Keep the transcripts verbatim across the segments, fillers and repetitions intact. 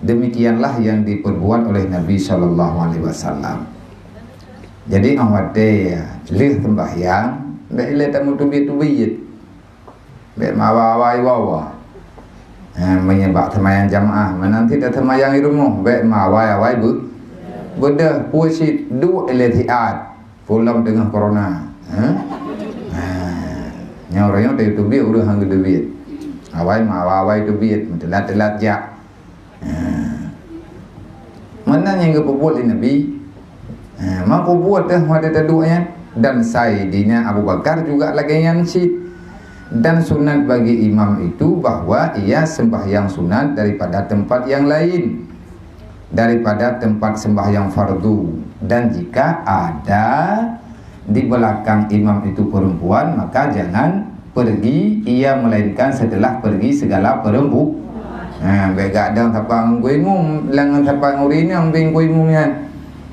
Demikianlah yang diperbuat oleh Nabi sallallahu alaihi wasallam. Jadi, óh watée lheueh sembahyang, bék ilée tameutubiet-tubiet. Bék meuawai-awai woe-woe. Ha, meunyoe bak seumayang jamaah, meunan cit taseumayang di rumoh, bék meuawai-awai beu-, beudôh, peue cit duek ilée siat. Peue lom teungoh corona. Ha? Ha. Nyoe uroe nyoe teubiet ureuëng han geuteubiet. Awai meuawai-awai teubiet, meuteulat-teulat jak. Ha. Meunan nyang geupeubuet lé Nabi. Ha, meunan peubuet teuh watée taduek nyan. Dan Saidina Abu Bakar juga lagée nyan cit. Dan sunat bagi imam itu bahwa ia sembahyang sunat daripada tempat yang lain, daripada tempat sembahyang fardu. Dan jika ada di belakang imam itu perempuan, maka jangan pergi ia, melainkan setelah pergi segala perempu-, ha, bék gadang sapat ngon geuimum, lam ngon sapat ngon ureuëng inong bak geuimum nyan.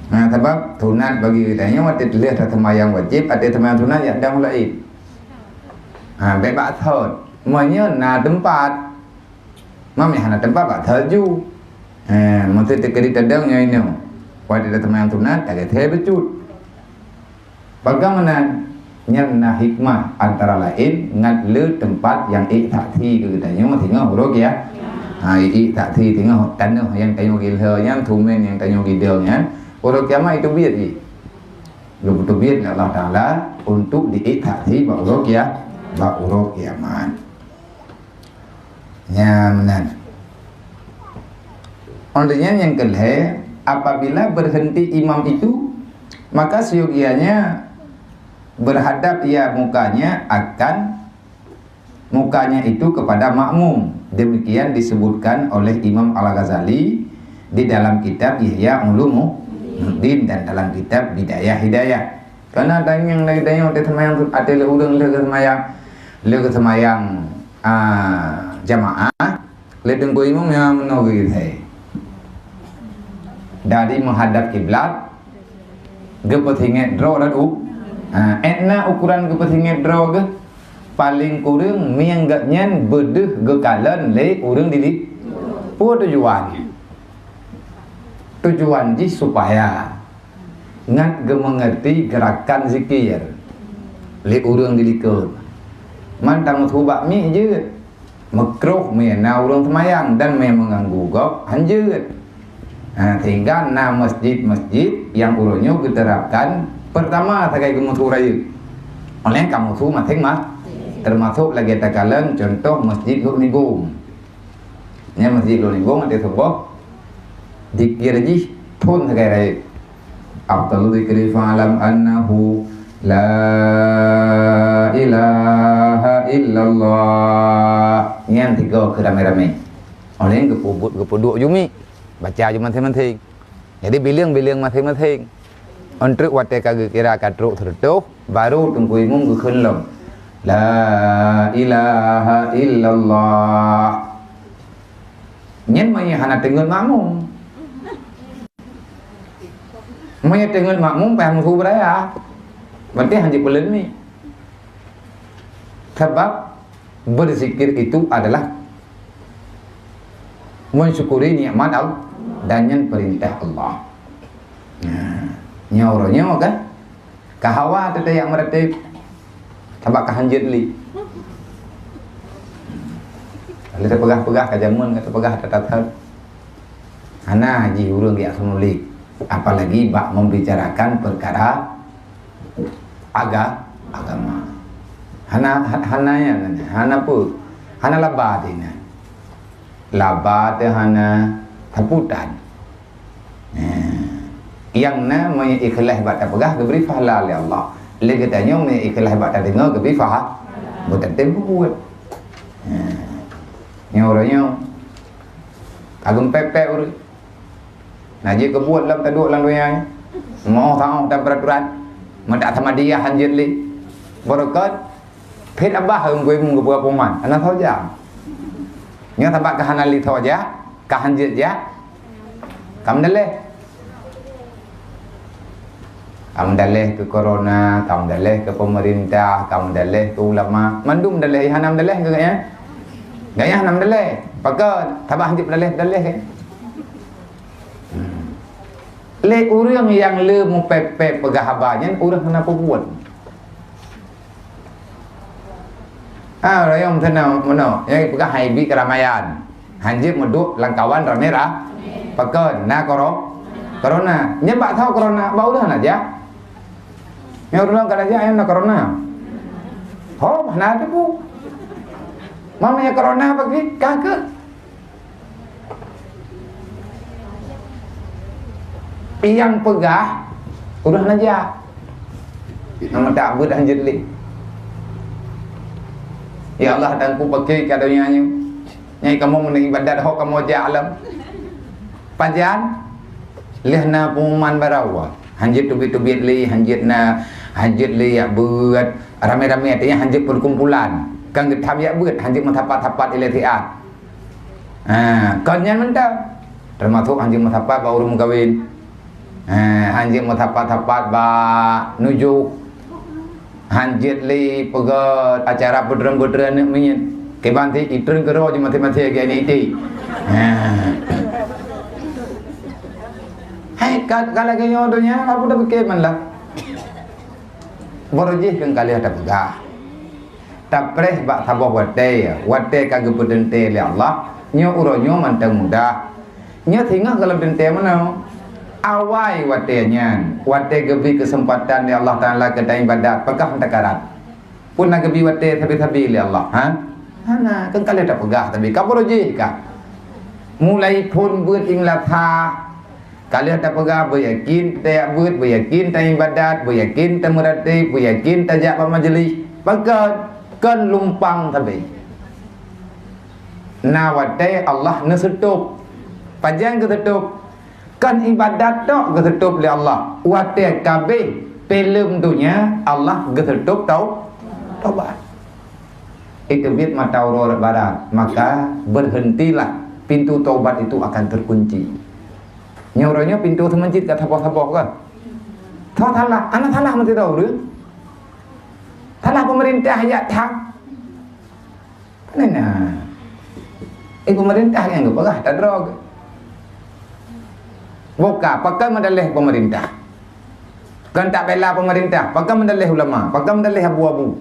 Ha, sabab sunat bagi geutanyoe watée lheueh taseumayang wajéb, watée taseumayang sunat jak dang laén. Ha, bék bak thon. Meunyoe na teumpat, Mami hana teumpat bak salju. Eh, meuseuti keuditadong nyoe inoe. Watée taseumayang sunat, tageutée bacut. Bagaimana? Nyan na hikmah antara laén ngat le teumpat nyang ék saksi keu geutanyoe singoh uroe kiamat. Ha, ék saksi singoh tanoh nyang tanyoe gilhée nyan, tumen nyang tanyoe gidong nyan, uroe kiamat itu biet jih. Geupeubiet lé Allah Taala untuk diék saksi bak uroe kia-, bak uroe kiamat. Nyan meunan. Óh lheueh nyan nyang keu lhée, apabila berhenti imam itu, maka siogianya berhadap ia mukanya akan mukanya itu kepada makmum. Demikian disebutkan oleh Imam Al-Ghazali di dalam kitab Ihya Ulumuddin dan dalam kitab Bidayah Hidayah. Karena danyang lagi danyang watée seumayang tu, watée lé ureuëng lheueh geuseumayang, lheueh geuseumayang, ah, jamaah, lé teungku imum nyang meunoe geuh hai. Dari menghadap kiblat, geupeusingét droe dan u-, ha, ék na ukuran geupeusingét droe geuh, paléng kureueng mieng geuh nyan beudeuh geukalon lé ureuëng dili. Peue tujuan? Tujuan jih supaya ngat geumeungeurti geurakan zikir lé ureuëng di likot. Mantong subak mi jeuet. Meukroh meunyoe na ureuëng seumayang dan meunyoe meuganggu gob, hanjeuet. Ha, sehingga na masjid-masjid nyang uroe nyoe geuterapkan, pertama sagai geumeusu rayeuk. Oleh ka meusu maséng-maséng, termasuk lagée takalon contoh Masjid Lhokseumawe. Nyan Masjid Lhokseumawe ada sebuah zikir jih thon sagai rayeuk. Afdalu dzikri fa'lam annahu la ilaha illallah. Nyan tiga keu ramé-ramé. Oleh geupeubuet geupeuduek jumi. Baca ju maséng-maséng. Jadi bileung-bileung maséng-maséng. Entruk watée ka geukira ka trok seureutoh, baru teungku imum geukheun lom. La ilaha illallah. Nyan meunyoe hana teungeut makmum. Meunyoe teungeut makmum, payah meusu beuraya. Berarti hana jipeuleuen mi. Sabab berzikir itu adalah mensyukuri nikmat Allah dan nyan perintah Allah. Nah, nyoe uroe nyoe kan? Ka hawa teuh tajak meuratéb, sabab ka hanjeuet lé. Lé teupeugah-peugah ka jameun, ka teupeugah that-that. Hana jih ureuëng geujak seumulik, apalagi bak membicarakan perkara aga-, agama. Hana, ha-, hana nyan, hana peue, hana laba teuh nyan. Laba teuh hana, sapeue tan. Nah, nyang na meunyoe ikhlaih bak tapeugah geubri pahala lé Allah. Lé geutanyoe meunyoe ikhlaih bak tadeungoe geubri paha-, beutatem peubuet. Nah, nyoe uroe nyoe. Agam pepek ureuëng. Nah, jeuet keubuet lom taduek lam donya nyoe. Moh saoh dan peraturan. Meudak sama dia hanjeuet lé. Beureukat. Phét abah ureuëng guimu geupeugapoman. Hana soe jak. Nyoe sabab ka hana lé soe jak, ka hanjeuet jak. Ka meudaleh. Ka meudaleh keu corona, ka meudaleh keu pemerintah, ka meudaleh keu ulama. Mandum meudaleh, hana meudaleh keu gaya. Gaya hana meudaleh. Pakon? Sabab hanjeuet meudaleh-daleh, kan? Lé ureuëng nyang le meupéb-péb peugah haba nyan, ureuëng hana peubuet. Ah, rayong sana meunoe, nyang peugah hai bi keramaian. Hanjeuet meuduek lam kawan ramé ra. Pakon na koro-, korona. Nyan bak tho korona, bak ulôn hana jak. Nyang ureuëng ka lajak nyang na korona. Ho, hana teupeu. Mamanya korona bagi ka keuh. Nyang peugah, udah na jak. Nama tak buet hanjeuet lé. Ya Allah, dan ku pakai ka donya nyoe. Nyai kamoe meunang ibadat ho kamoe jak alam. Pajan, lheueh na pengumuman barô. Hanjeuet teubiet-teubiet lé, hanjeuet na, hanjeuet lé yak beuet. Ramé-ramé artinya hanjeuet perkumpulan. Kan geutham yak beuet, hanjeuet meusapat-sapat ilée siat. Ha, kon nyan mantong. Termasuk hanjeuet meusapat bak ureuëng meukawen. Ha, hanjeuet meusapat-sapat bak nujoh. Hanjeuet lé peugah acara peutreun-peutreun aneuk miet. Kiban ti itreun keudroe jih maté-maté lagée aneuk ité. Ha. Hai, ka, ka lagée nyoe donya, apa dah pikir man lah? Baru jih keu ka lheueh tapeugah. Tapreh bak saboh watée, watée ka geupeuteuntée lé Allah, nyoe uroe nyoe mantong mudah. Nyoe singoh gohlom teuntée meunoe. Awai watée nyan, watée geubri keuseumpatan lé Allah Taala keu taibadat, peugah takarat. Peue na geubri watée sabe-sabe lé Allah, ha? Hana, keu ka lheueh tapeugah, tapi ka baru jih ka. Mulai phon beuet imeulasa, ka lheueh tapeugah, beuyakin tajak beuet, beuyakin taibadat, beuyakin tameuratéb, beuyakin tajak bak majlis. Pakon? Kon lumpang sabe. Na watée Allah neuseutôb. Pajan geuseutôb? Kon ibadat tok geuseutôb lé Allah. Watée ka abéh filem donya, Allah geuseutôb tau-, taubat. Iteubiet mata uroe rot barat, maka berhentilah, pintu taubat itu akan terkunci. Nyoe uroe nyoe pintu seumeujid ka saboh-saboh kan? Tho salah, hana salah meusidroe ureuëng. Salah pemerintah jak that. Nena. Eh, pemerintah nyang geupeugah tadroe. Buka, pakon meudaleh pemerintah? Kon tabela pemerintah, pakon meudaleh ulama, pakon meudaleh abu-abu?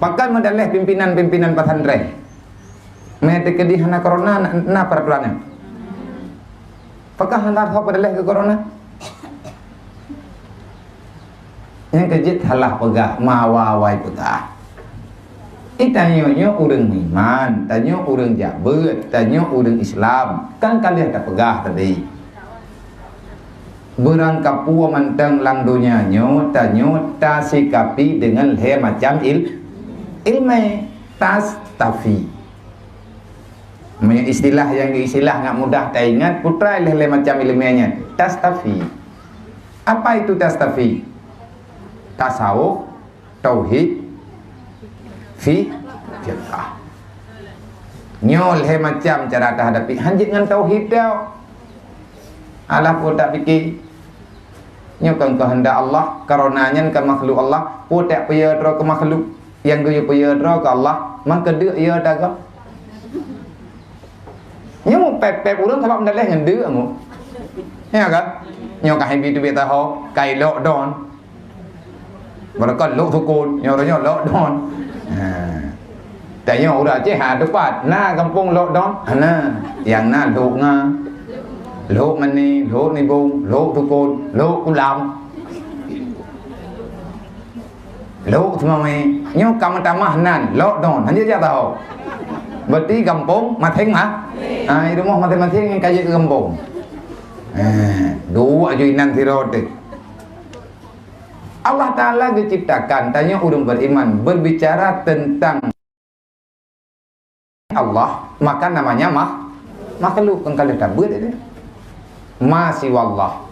Pakon meudaleh pimpinan-pimpinan pesantren? Meunyo teukeudi hana corona, na, na peraturan nyan. Pakon hana tho peudaleh keu corona? Nyang keujeuet salah peugah, meuawai-awai peugah. Eh, tanyoe nyoe ureuëng meuiman, tanyoe ureuëng jak beuet, tanyoe ureuëng Islam. Kan ka lheueh tapeugah tadi. Beurangkapeue mantong lam donya nyoe, tanyoe tasikapi deungon lhée macam il-, ileumé. Tastafi. Meunyoe istilah nyang geuistilah ngat mudah taingat, putra lhée-lhée macam ileumé nyan. Tastafi. Apa itu tastafi? Tasawuf, tauhid, fi-, fiqah. Nyoe lhée macam cara tahadapi, hanjeuet ngon tauhid tau. Alah peue tapike. Nyoe kon keuheundak Allah, karena nyan ka makhluk Allah, peue tapeuyue droe keu makhluk. Nyang geuyue peuyue droe keu Allah, mangkeudeuek yue tagoe. Nyoe pép-pép ureuëng sabab meudaleh ngon deuk nyoe. Ya kan? Nyoe ka hibi teubiet taho, ka ilok don. Barokon lok sukon, nyoe ureuëng nyoe lok don. Ha. Tanyoe ureuëng Aceh ha teupat, na gampông lok don? Hana. Nyang na lok nga, lok mani, lok nibong, lok sukon, lok kulam. Lok teumawé, nyoe ka meutamah nan, lok don, hana jak tahu. Berarti gampông maséng mah. Ah, di rumoh maséng-maséng nyang kajak keu gampông. Eh, duek aju inan sidroe teuh. Allah Taala geuciptakan tanyoe ureuëng beriman berbicara tentang Allah, maka namanya mah-, makhluk, kon ka lheueh tabeuet itu. Ma siwallah.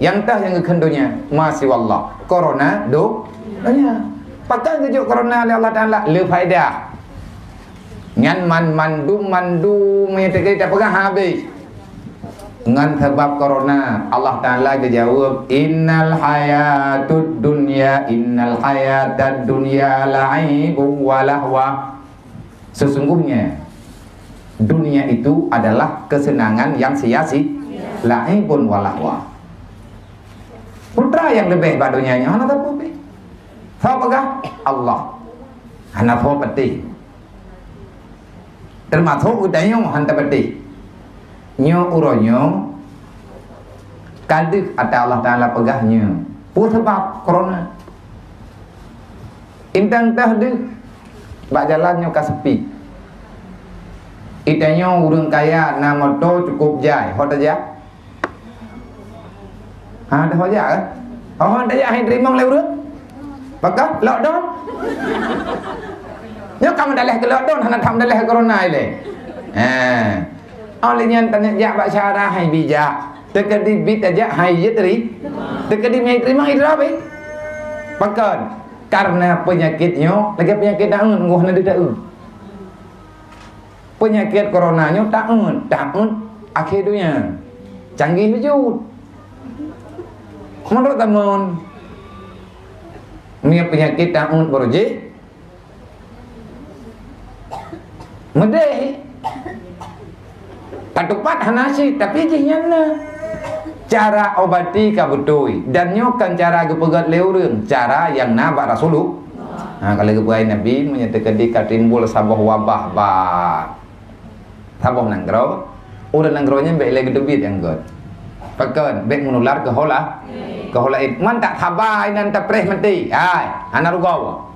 Nyang tah nyang geukheun donya, ma siwallah. Corona do-, donya. Pakon geujok corona lé Allah Taala? Le faedah. Nyan man-, mandum-mandum nyang teuka tapeugah habéh. Ngon sabab corona, Allah Taala geujaweueb, "Innal hayatud dunya, innal hayatad dunya la'ibun wa lahwa." Sesungguhnya dunia itu adalah kesenangan yang sia-si-, La'ibun wa lahwa. Putra nyang leubeh bak donya nyoe hana sapeue pih. Soe peugah? Allah. Hana soe patéh. Teumasok geutanyoe hana patéh. Nyoe uroe nyoe ka deuh ata Allah Taala peugah nyoe. Peue sabab? Korona. Intan teuh deuh bak jalan nyoe ka sepi. Geutanyoe ureuëng kaya na moto cukup jai, ho tajak? Ha, dah ho jak, eh? Ho, ho tajak hai teurimong lé ureuëng? Pakon? Lockdown? Nyoe ka meudaleh keu lockdown, hana that meudaleh keu korona ilée. Ha. Oh lé nyan taneuk jak bak syara hai bijak. Teukeudi bit tajak hai jitri. Teukeudi meuhai teurimong idroe bit. Pakon? Karena peunyakét nyoe lagée peunyakét daun, ngon hana deuh daun. Peunyakét korona nyoe taun, taun akhé donya. Canggih beujeuet. Meunurot tamon, meunyoe peunyakét taun baroe jih, meudeh. Tatupat hana cit, tapi jih nyan na. Cara obati ka beutôi, dan nyoe kon cara geupeugét lé ureuëng, cara nyang na bak Rasulullah. Ha, kalau geupeugah Nabi, meunyoe teukeudi ka timbul saboh wabah bak saboh nanggroe, ureuëng nanggroe nyan bék lé geuteubiet nyang gét. Pakon? Bék meunular keu ho la-, keu ho laén. Man tak saba inan tapreh maté. Hai, hana rugoe.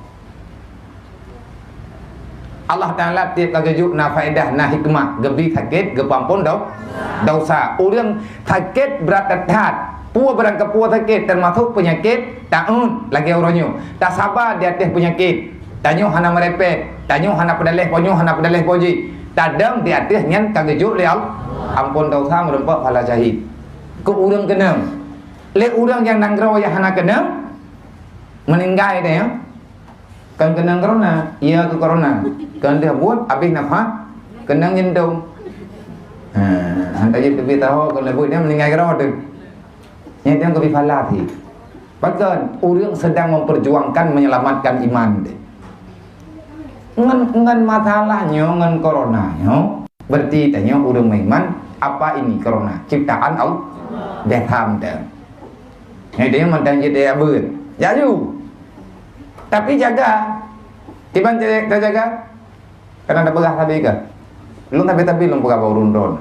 Allah Taala tieb ka geujok na faedah, na hikmah, geubi sakét, geupeuampon dau-, dosa. Ureuëng sakét brat that-that, peue barang keupeue sakét, teumasok peunyakét taun lagée uroe nyoe. Tasaba di ateueh peunyakét. Tanyoe hana meurepet, tanyoe hana peudaleh po nyoe, hana peudaleh po jih. Tadong di ateueh nyan ka geujok lé Allah. Ampon dosa, meureumpok pahala syahid. Keu ureuëng keunong. Lé ureuëng nyang nanggroe nyang hana keunong, meuninggai deh, ya. Kon keunong korona, iya keu korona. Kon deuh buet, abéh nafah, keunong jantung. Ha, hantai jih teubiet taho, kon lé buet dia meuninggai keudroe teuh. Nyan dia keubi phala pih. Pakon? Ureuëng sedang memperjuangkan menyelamatkan iman deh. Ngon, ngon masalah nyoe, ngon korona nyoe, berarti tanyoe ureuëng meuiman, apa ini korona? Ciptaan Allah. Deh tham deh. Nyoe dia mantong jih deh abeuet. Jaju. Tapi jaga. Kiban ta-, tajaga? Karena tapeugah sabe ka. Lôn sabe-sabe lôn peugah bak ureuëng droen.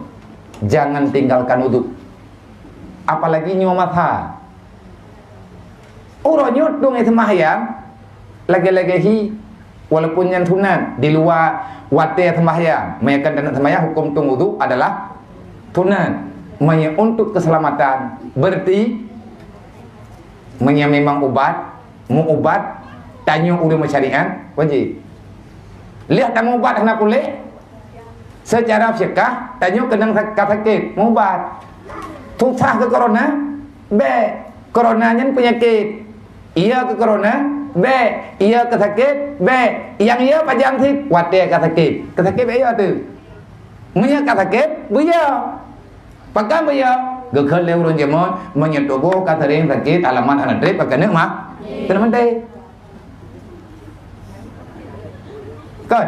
Jangan tinggalkan udhu. Apalagi nyoe masa. Uroe nyoe tueng seumahyang lagée-lagée hi, walaupun nyan sunat di luwa watée seumahyang. Meunyoe kon taneuk seumahyang, huköm tueng udhu adalah sunat. Meunyoe untuk keselamatan, berarti meunyoe memang ubat, meuubat, tanyoe ureuëng meusyariat, wajéb. Lheueh tameuubat hana puléh, seucara fiqah, tanyoe keunong sa-, ka sakét, meuubat. Susah keu korona, bék. Korona nyan peunyakét. Iya keu korona, bék. Iya keu sakét, bék. Nyang iya pajan cit, watée ka sakét. Ka sakét bék iya teuh. Meunyoe ka sakét, beuyo. Pakon beuyo? Geukheun lé ureuëng jameun, meunyoe tuboh ka seuring sakét, alamat hana treb, ka keuneuk ma-, keuneuk maté. Kon?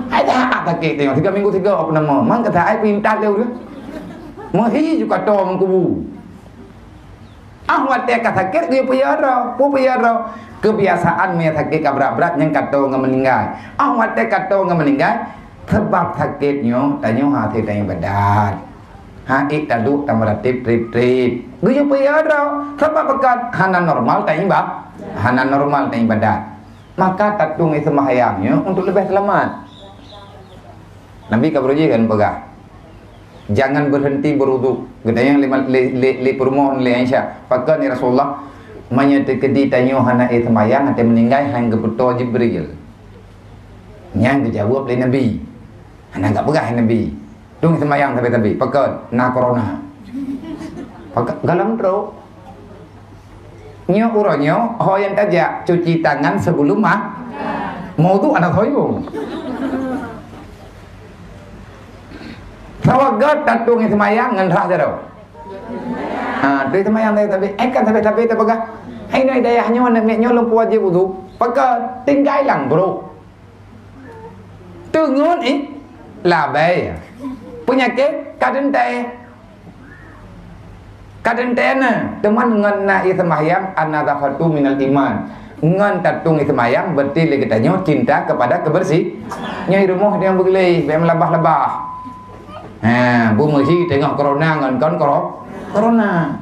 Hai dah sakét teuh, tiga minggu tiga apa nama? Mang kata ai pintar lé ureuëng. Meuhi ju ka tom kubu. Ah, watée ka sakét, geuyue peuyara. Peue peuyara? Kebiasaan meunyoe sakét ka brat-brat, nyan ka toe ngon meuninggai. Ah, watée ka toe ngon meuninggai, sabab sakét nyoe, tanyoe hase taibadat. Ha, ék taduek tameuratib treb-treb. Geuyue peuyara. Sabab pakon? Hana normal taiba-, hana normal taibadat. Maka tatueng seumahyang nyoe untuk leubeh seulamat. Nabi ka beureuji kan peugah, "Jangan berhenti berwudu." Geutanyong lé, lé, lé, lé peurumoh lé Aisyah, "Pakon ya Rasulullah, meunyoe teukeudi tanyoe hana éh seumayang, até meuninggai han geupeutoe Jibril?" Nyan geujaweueb lé Nabi. Hana gak peugah Nabi. Tueng seumayang sabe-sabe, pakon? Na korona. Pakon? Galom trok. Nyoe uroe nyoe, ho nyang tajak cuci tangan sebelum ma-, meuwudu hana soyong. Sawagat tatueng seumayang ngon rhah jaroe. Ha, teuh seumayang sabe-sabe. Eh, kan sabe-sabe tapeugah, "Hai, nyoe dayah nyoe, aneuk miet nyoe lôn peuwajéb wudu." Pakon? Tinggai lam brok. Teungeut, eh, labai. Peunyakét ka teuntée. Ka teuntèe na, teuma ngon na ie seumayang, an-nadhafatu minal iman. Ngon tatong ie seumayang, berarti lé geutanyoe cinta kepada kebersih. Nyoe rumoh nyang beugleh, bèk meulabah-labah. Ha, bu meuhi teungoh corona ngon kon koro-, corona.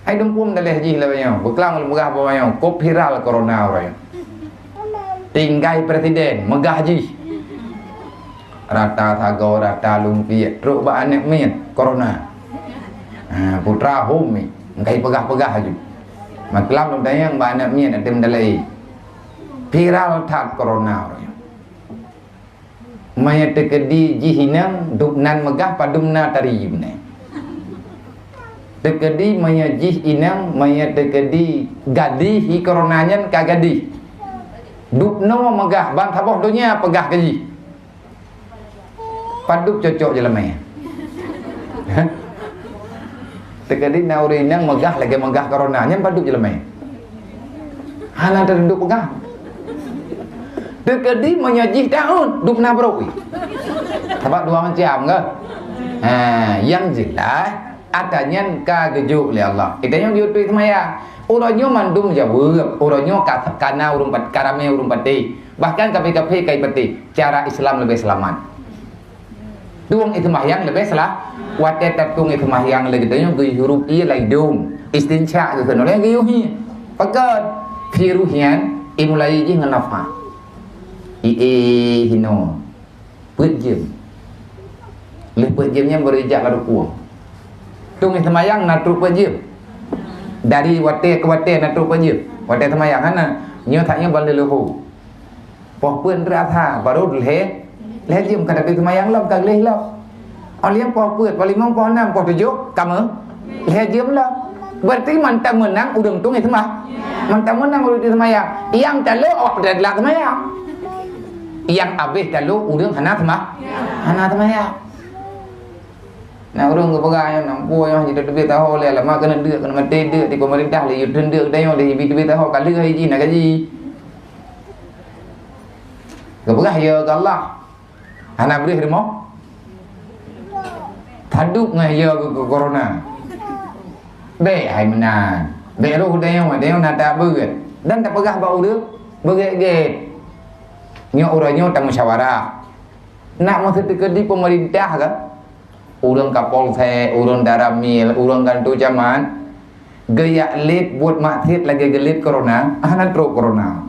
Hai dum pum daleh jih lagèe nyoe, beuklang lôn peugah bak nyoe, kop viral corona uroe nyoe. Tinggai presiden, meugah jih. Rata sagoe, rata lumpie, trok bak aneuk miet, corona. Ha, putra hom mi, engkai peugah-peugah aju. Maklam lôn tanyong bak aneuk miet, até meudalai. Viral that corona uroe nyoe. Meunyoe teukeudi jih inong, dub nan meugah padum na tari jih meunan. Teukeudi meunyoe jih inong, meunyoe teukeudi gadih, hi corona nyan ka gadih. Dub noe meugah, ban saboh donya peugah keu jih. Padub cocok jeulamèe. Teukeudi na ureueng nyang meugah lagèe meugah corona, nyan padub jeulamèe. Hana teuduek peugah. Teukeudi meunyoe jih taun, dub na brok. Sabab dua macam kan? Ha, yang jelas, ata nyan ka geujok lé Allah. Kita nyang geuyue seumayang. Uroe nyoe mandum jaweueb, uroe nyoe ka, ka na ureueng pat-, ka ramé ureueng patéh. Bahkan kafé-kafé ka ipatéh. Cara Islam leubeh seulamat. Tueng ie seumahyang leubeh seulah. Watèe tatueng ie seumahyang lé geutanyoe geuyue hirup ie lam idong. Istinsyak geuh keunoe lé geuyue hi. Pakon? Virus nyan imulai jih ngon nafah. Ie hinoe. Peuet jeuem. Lheueh peuet jeuem nyan baru ijak lam rukuk. Tueng ie seumahyang na trok peuet jeuem. Dari watèe keu watèe na trok peuet jeuem. Watèe seumahyang hana. Nyoe that nyoe ban lheueh leuhô. Poh peuet teurasa, baru lhèe, lhèe jeuem ka tapi seumayang lom, ka gleh lom. Óh lheueh poh peuet, poh limong, poh nam, poh tujoh, ka meu-, lhèe jeuem lom. Berarti mantong meunang ureueng tueng ie seumah-, mantong meunang ureueng tueng seumayang. Nyang talo awak dak seumayang. Nyang abéh talo ureueng hana seumah-, hana seumayang. Na ureueng geupeugah nyan, "Nampu nyoe jiteubiet taho lé, alamak keuneuk deuk, keuneuk maté deuk, di pemerintah lé yue teun deuk geutanyoe lé, ibi teubiet taho ka lheueh jih na gaji." Geupeugah, "Ya Allah, hana breueh rumoh." Taduek ngon ya geu-, geu-, corona. Bèk hai meunan. Bèk roh geutanyoe, geutanyoe na tabeuet. Dan tapeugah bak ureueng beugèt-gèt. Nyoe uroe nyoe tamusyawarah. Nak meuseuti keu di pemerintah kah? Ureueng Kapolsek, ureueng Danramil, ureueng Kanto Camat, geujak lét buet maksiet lagèe geulét corona, hana trok corona.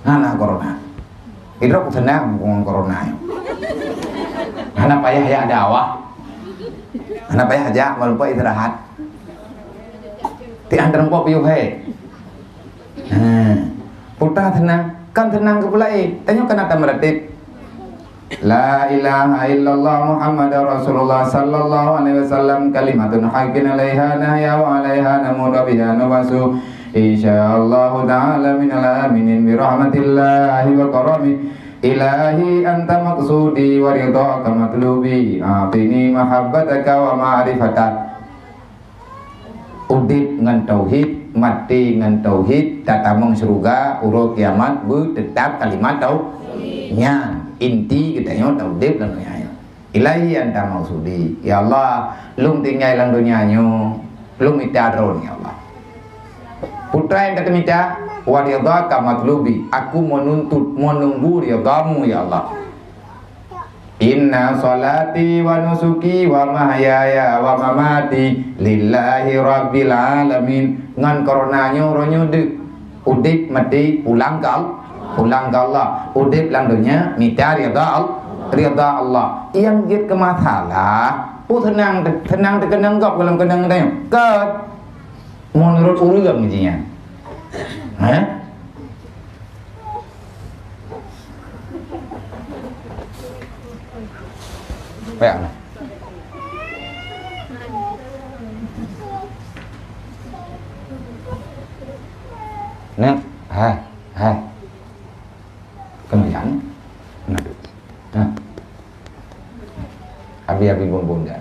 Hana corona. Idrop seunang ngon corona nyoe. Hana payah jak dakwah. Hana payah jak, meureumpok istirahat. Tian teureumpok piôh hai. Ha. Putra seunang, kan seunang keu peulaén. Tanyoe kan ata meuratéb. La ilaha illallah Muhammadar Rasulullah sallallahu alaihi wasallam, kalimatun haqqin alaiha nahya wa alaiha namutu wa biha nub'atsu. Insyaallahu ta'ala minal aminin bi rahmatillahi wa karami. Ilahi anta maqsudi wa ridhaka matlubi. A'tini mahabbataka wa ma'rifatak. Udép ngon tauhid, maté ngon tauhid, tatamong syeuruga, uroe kiamat beuteutap kalimat tauhid. Nyan inti geutanyoe taudép lam donya nyoe. Ilahi anta maqsudi. Ya Allah, lôn tinggai lam donya nyoe, lôn mita Droe, ya Allah. Peue nyang tateumita, wa ridhaka matlubi. Aku menuntut, menunggu ridha-Mu, ya Allah. Inna sholati wa nusuki wa mahyaya wa mamati lillahi rabbil alamin. Ngon corona nyoe uroe nyoe deuh. Udép maté pulang keu Al-, pulang keu Allah. Udép lam donya mita ridha Al-, ridha Allah. Nyang jeuet keu masalah, peue seunang, seunang teukeunong gob lam keunong tanyoe? Kon. Meunurot ureueng jih nyan. Hah? Payah nah. Nah, hai, hai. Keunong nyan. Nah, duek. Nah. Abi-abi bun-bun dah.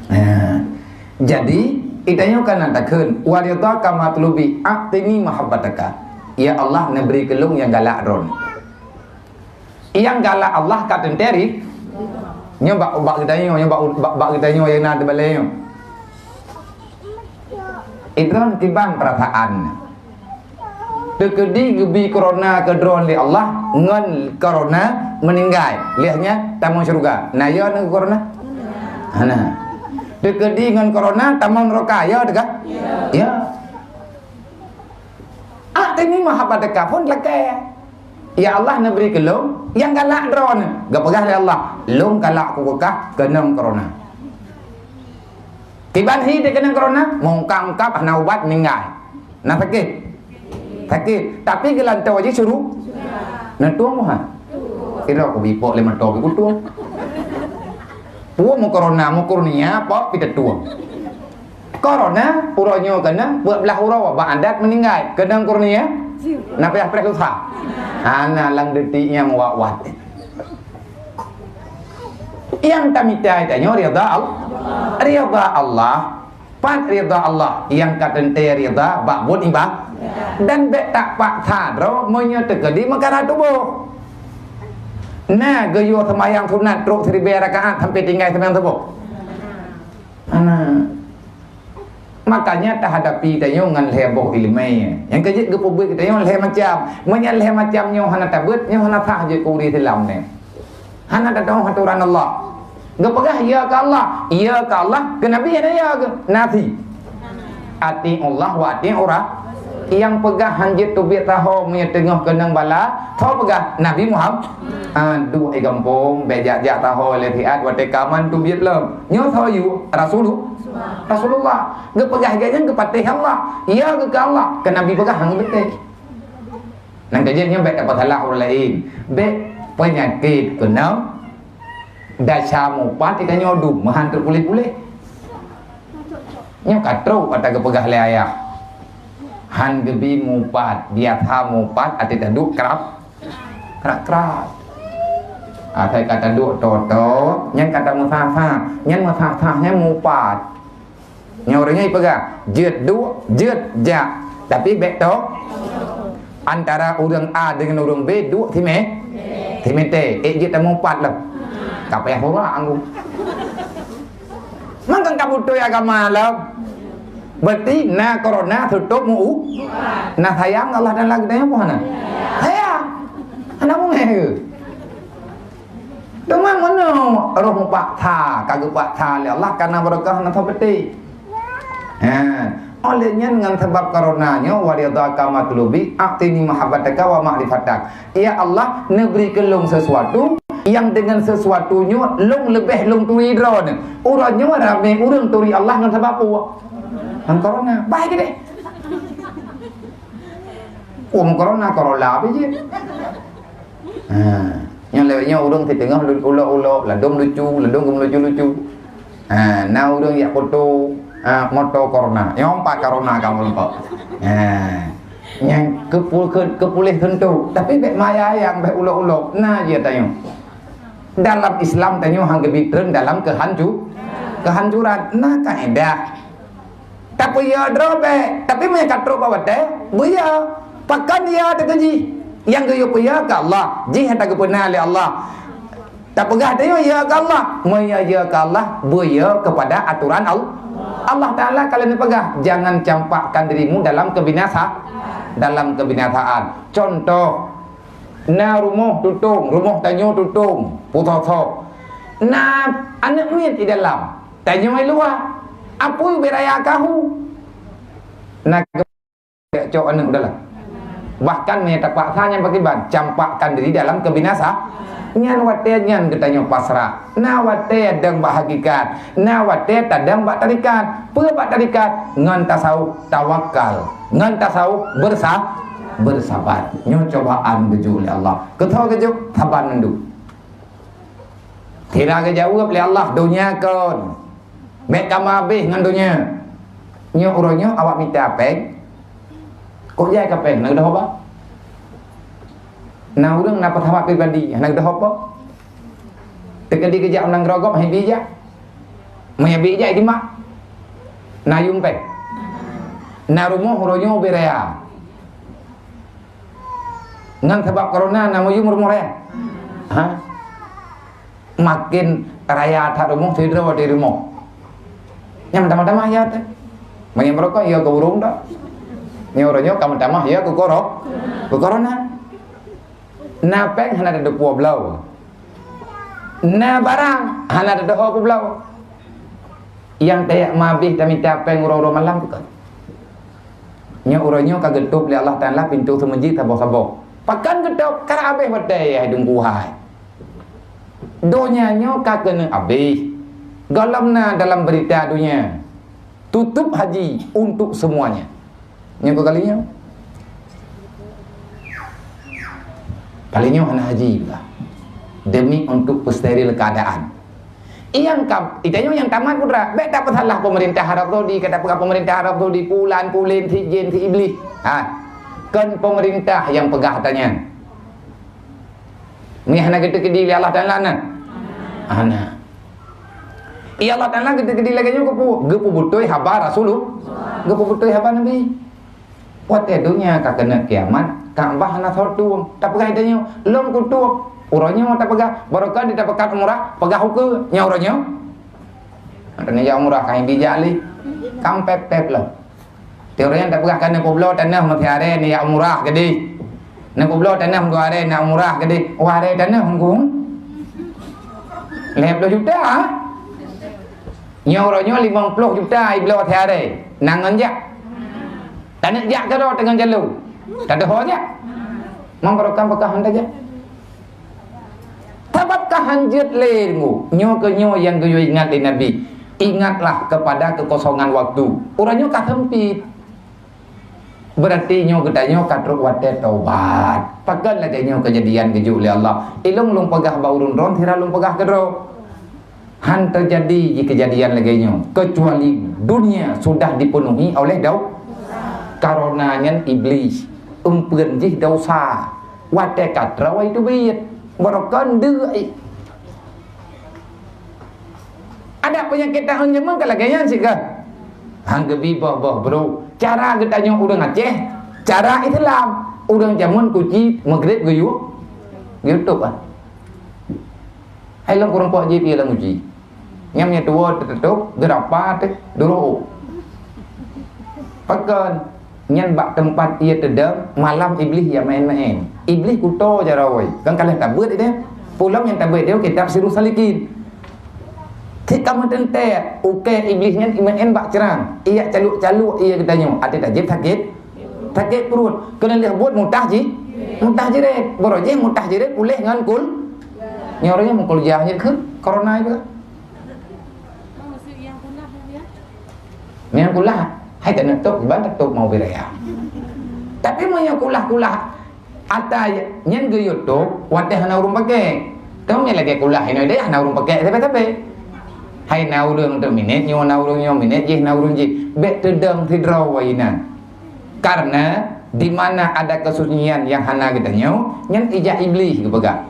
Nah, jadi, geutanyoe kan na takheun, "Wa ridhaka matlubi, a'tini mahabbataka." Ya Allah, neubri keu lôn nyang galak Droe. Nyang galak Allah ka teuntèe ri-, nyoe bak, bak geutanyoe, nyoe bak, bak, bak geutanyoe nyang na di balèe nyoe. Idroe kiban peurasaan. Teukeudi geubi corona keu droe lé Allah, ngon corona meuninggai. Lheueh nyan tamong syeuruga. Na yo ngon corona? Hana. Teukeudi ngon corona tamong neuraka, yo teuka? Ya. Artinya mahabbah teuka phon lakèe. Ya Allah, neubri keu lôn nyang galak droeneuh. Geupeugah lé Allah, "Lôn galak kukeukah keunong corona." Kiban hi teukeunong corona, meungkab-ungkab hana ubat, meuninggai. Na sakét? Sakét. Tapi geulantoe jih syeuruga. Neutueng muha. Kira ku bipok lé meutoe bikutueng. Puwoe meukorona, meukurnia, pok pih teutueng. Korona, uroe nyoe keunong, peuet blaih uroe bak adat meuninggai. Keunong kurnia, na payah preh susah. Hana lam detik nyang wat-wat. Nyang tamita tanyoe ridha Allah. Ridha Allah. Pat ridha Allah nyang ka teuntèe ridha bak buet ibadat. Dan bèk tapaksa droe meunyoe teukeudi meukara tuboh. Na geuyue seumayang sunat trok siribèe rakaat sampai tinggai seumayang suboh? Hana. Makanya tahadapi tanyoe ngon lhèe boh ileumèe. Nyang keujeuet geupeubeuet geutanyoe lhèe macam. Meunyoe lhèe macam nyoe hana tabeuet, nyoe hana sah jeuet keu ureueng Islam nyoe. Hana tatu'oh atoran Allah. Geupeugah ya keu Allah, ya keu Allah, keu Nabi hana ya keu Nabi. Ati'ullah wa ati'ur ra-, nyang peugah hanjeuet teubiet saho meunyoe teungoh keunong bala, soe peugah? Nabi Muhammad. Ah, duek di gampông, bèk jak-jak saho lé siat watèe kaman teubiet lom. Nyoe soe yue? Rasulullah. Rasulullah. Geupeugah geuh nyan geupatéh Allah. Ya keu Allah, keu Nabi peugah hana beutôi. Nyang keujeuet nyoe bèk tapeusalah ureueng laén. Bèk peunyakét keunong desya mupat di tanyoe dum meuhan trok puléh-puléh. Nyoe ka trok ata geupeugah lé ayah. Han geubi mupat, biasa mupat até taduek krab, krab-krab. Asai ka taduek toto, nyan ka tameusah-sah, nyan meusah-sah nyan mupat. Nyoe ureueng nyan jipeugah, jeuet duek, jeuet jak. Tapi bèk to. Antara ureueng A deungon ureueng B duek simé-, simèe. Ék jeuet tamong pat lom. Ka payah urak anggu. Mangkang ka beutôi agama lom. Berarti na korona tutôp meu-, na sayang Allah dan lagi tanya apa hana? Sayang. Hana mungeh ke? Teuma meunyoe roh meupaksa, ka geupaksa lé Allah, kana barokah na sapeue. Ha, oleh nyan ngon sabab korona nyoe, "Wa ridhaka matlubi, a'tini mahabbataka wa ma'rifatak." Ya Allah, neubri keu lôn sesuatu nyang deungon sesuatu nyoe lôn leubeh lôn turi droeneuh. Uroe nyoe ramé ureueng turi Allah ngon sabab peue? Ngon korona. Bah keudeh. Peue korona, korola pih jih. Ha, nyoe lewat nyoe ureueng siteungoh lu-, ulok-ulok, ladôm lucu, ladôm geumeulucu-lucu. Ha, na ureueng jak foto, ha, moto korona. Nyoe pat korona ka meurumpok. Ha, nyang keupu-, keu-, keupuléh teuntu. Tapi bèk maya ayang, bèk ulok-ulok. Na jih tanyoe. Dalam Islam tanyoe han geubi treun dalam keuhancu-, kehancuran. Na kaedah. Tapeuyö droe bèk, tapi meunyo ka trok bak watèe, beuyö. Pakon yö teuh keu jih? Nyang geuyue peuyö keu Allah, jih nyang tageupeuna lé Allah. Tapeugah tanyoe yö keu Allah, meunyo yö keu Allah, beuyö keupada atoran Al-, Allah Taala ka lheueh neupeugah, "Jangan campakkan dirimu dalam kebinasa-, dalam kebinasaan." Contoh, na rumoh tutong, rumoh tanyoe tutong, pusoe-soe. Na aneuk miet di dalam. Tanyoe luwa, apui ubé raya kahu. Na geucok aneuk dalam. Bahkan meunyo tapaksa nyan pakriban, campakkan diri dalam kebinasa. Nyan watèe nyan geutanyoe pasrah. Na watèe dong bak hakikat, na watèe tadong bak tarekat. Peue bak tarekat? Ngon tasawuf tawakal, ngon tasawuf bersa-, bersabar. Nyoe cobaan geujok lé Allah. Keu soe geujok? Saban mandum. Sira geujaweueb lé Allah, "Donya kon, bèk kamoe habéh ngon donya." Nyoe uroe nyoe awak mita péng, kok jai ka péng, hana geudoh haba. Na ureueng na peusawat pribadi, hana geudoh haba. Teukeudi geujak u nanggroe gob, han bi jak. Meunyo bi jak, jimat. Na yum péng. Na rumoh uroe nyoe ubé raya. Ngon sabab korona na meuyum rumoh raya? Ha? Makin raya that rumoh, sidroe di rumoh. Nyang tamah-tamah ya teh. Meunyoe barokah ya keu ureueng dak. Nyoe uroe nyoe ka meutamah ya keu koro-, keu korona. Na péng hana teudeue bloe. Na barang hana teudeue bloe. Nyang tajak mabeh tamita péng uroe-uroe malam tu kan. Nyoe uroe nyoe ka geutôb lé Allah Taala pintoe seumeujid saboh-saboh. Pakon geutôb? Ka habéh watée hai Teungku hai. Donya nyoe ka keuneuk habéh. Gohlom na dalam beurita donya, tutup haji untuk semuanya. Nyoe keu kali nyoe. Kali nyoe hana haji pula. Demi untuk peusteril keuadaan. Nyang ka, ita nyoe nyang tamat putra, bék tapeusalah peumeurintah Arab Saudi, ka tapeugah peumeurintah Arab Saudi, pulan, pulen, si jin, si iblih. Ha. Kon peumeurintah nyang peugah ata nyan. Nyan hana geuteukeudi lé Allah Taala na? Hana. Iya Allah Taala geuteukeudi lagée nyoe geupeu-, geupeubeutôi haba Rasulullah, geupeubeutôi haba Nabi. Watée donya ka keuneuk kiamat, Ka'bah hana soe tueng. Tapeugah ita nyoe, lôn kutueng. Uroe nyoe tapeugah, barokah di tapeugah umrah, peugah ukeue. Nyoe uroe nyoe. Ata neujak umrah ka bijak lé. Kam pép-pép lom. Tiep uroe nyan tapeugah ka neupubloe tanoh meusiaré neujak umrah keudeh. Neupubloe tanoh dua aré neujak umrah keudeh. Dua aré tanoh hungkung. Lhée ploh juta. Nyoe uroe nyoe limong ploh juta ibloe siaré. Nan ngon jak. Taneuk jak keudroe teungon jalô. Tadoho jak. Mang barokah-barokah han tajak. Sabab ka hanjeuet lé nyoe. Nyoe keuh nyoe nyang geuyue ingat lé Nabi. Ingatlah kepada kekosongan waktu. Uroe nyoe ka seumpit. Beurati nyoe geutanyoe ka trok watée tobat. Pakon lagée nyoe keujadian geujok lé Allah. Ilong lôn peugah bak ureuëng droe, sira lôn peugah keudroe. Han teujadi jih keujadian lagée nyoe, keucuali dunia sudah dipenuhi oleh dau-, karena nyan Iblih, eumpeuen jih dosa. Watée ka troe teubiet, barokon deuk. Adak peunyakét tahun jameun ka lagée nyan sigoe. Han geubi boh-boh bro. Cara geutanyoe ureuëng Aceh, cara Islam. Ureuëng jameun kuci Maghrib geuyue, geuyue tôb ah. Hai lôn kureueng poh jih pih lam uji. Nyang meunyoe tuwoe teututup, geurapa teuh, duroe. Pakon? Nyan bak teumpat ie teudong, malam Iblih ya maén-maén. Iblih kuto jaroe, kan kalah tabeuet ideh. Pulang nyang tabeuet ideh kitab Sirus Salikin. Cit kamoe teuntée, ukée Iblih nyan imaén bak ceurang. Iyak caluk-caluk ie geutanyoe, até tajép sakét, sakét pruet. Keuneulheueh buet mutah ji, mutah jiret. Baroe jih mutah jiret puléh ngon kul-, nyoe ureuëng nyang meukuliah jih keu korona juga. Nyang kulah, hai keuneuk tôb, ban tôb mau biraya. Tapi meunyoe kulah-kulah, ata nyan geuyue tôb, watée hana ureuëng pakai. Tông nyan lagée kulah inoe deh, hana ureuëng pakai sabe-sabe. Hai na ureuëng untuk minét nyoe, na ureuëng nyoe minét jih, na ureuëng jih. Bék teudong sidroe inan. Karena di mana ada kesunyian yang hana geutanyoe, nyan ijak Iblih geupeugah.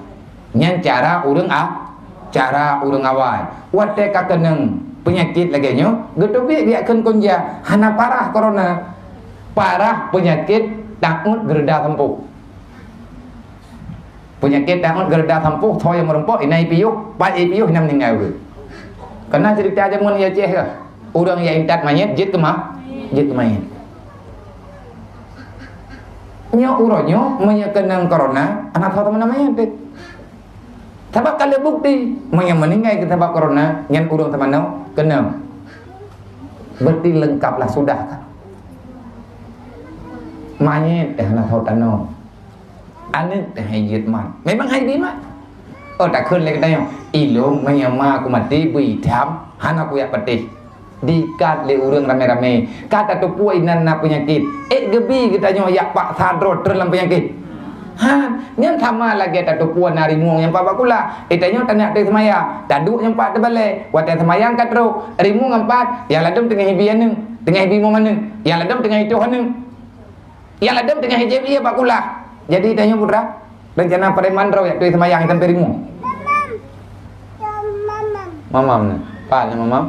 Nyan cara ureuëng a-, cara ureuëng awai. Watée ka keunong peunyakét lagée nyoe, geuteubiet biak kheun kunja, hana parah korona. Parah peunyakét takot geureuda sampôh. Peunyakét takot geureuda sampôh, soe nyang meurumpok, inan ipiôh, pat ipiôh, inan meuninggai ureuëng. Keunan ceurita jameun ya Aceh ka. Ureuëng nyang intat manyét, jeuet keu ma-, jeuet keu manyét. Nyoe uroe nyoe, meunyoe keunong korona, hana soe teumanoe manyét deh. Sabab ka lheueh bukti, meunyoe meuninggai keu sabab korona, nyan ureuëng teumanoe keunong. Berarti leungkaplah sudah kan. Manyét teuh hana soe tanoe. Aneuk teuh hai jeuet mat. Memang hai bi mat. Oh, takheun lé geutanyoe, ilong meunyoe ma ku maté bui tham, hana kuyak patéh. Diikat lé ureuëng ramé-ramé, ka tateupeue inan na peunyakét. Ék geubi geutanyoe yak paksa droe treun lam peunyakét. Ha, nyan sama lagée tateupeue na rimueng nyang pat bak kulah. Geutanyoe taneuk ateueh seumaya, taduek nyang pat teubalée. Watée seumaya ka trok, rimueng nyang pat, nyang ladôm teungoh ibi aneuk, teungoh ibi mom aneuk, nyang ladôm teungoh itoh aneuk. Nyang ladôm teungoh ijép ie bak kulah. Jadi tanyoe putra, rencana preman droe yak tueng seumayang sampoe rimueng. Mamam na. Pat na mamam?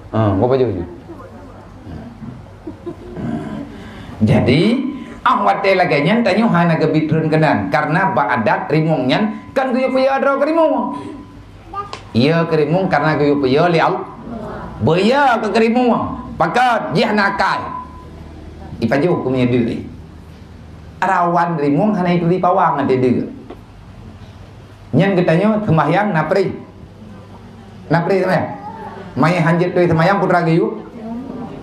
Ha, buka baju, baju. Jadi, Ah, watée lagée nyan tanyoe hana geubi treun keunan, karna bak adat rimueng nyan kan geuyue peuyue droe keu rimueng. Yue keu rimueng karna geuyue peuyue lé Allah. Beuyue keu keu rimueng, pakat jih hana akai. Ipajoh keu meunyoe deuk. Rawan rimueng hana ituri pawang ate deuk. Nyan geutanyoe seumbahyang na pri. Na pri seumbahyang. Manyét hanjeuet turi seumbahyang putra geuyue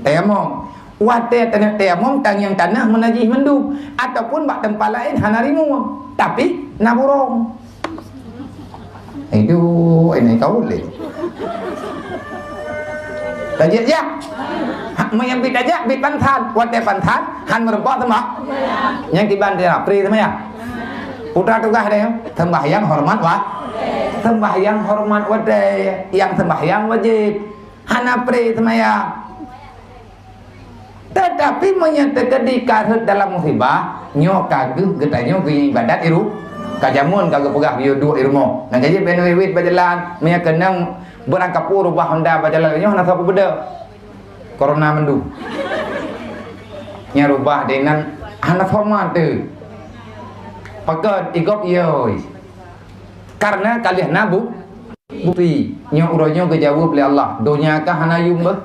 tayamum. Watée taneuk tayamum, tangieng tanoh meunajih mandum, ataupun bak teumpat laén hana rimueng, tapi na burông. Aduh, ini kau lé. Tajak jak. Ha, meunyoe bi tajak, bi pantan. Watée pantan, han meureumpok teuma. Nyang kiban dia pri seumbahyang. Putra tugaih deh, sembahyang hormat wa-, sembahyang hormat watée, nyang sembahyang wajéb. Hana pri sembahyang. Teutapi meunyoe teukeudi ka rhot dalam musibah, nyoe ka geuh geutanyoe geuibadat iru-, ka jameun ka geupeugah geuyue duek i rumoh. Nyang ka jeuet bèk neuwit-wit bak jalan, meunyoe keunong beurangkapeue rubah honda bak jalan nyoe hana sapeue beudôh. Corona mandum. Nyang rubah deh nan hana format teuh. Pakon igop yoi. Karena ka lheueh na bu-, bukti. Nyoe uroe nyoe geujaweueb lé Allah. Donya ka hana yum beuh.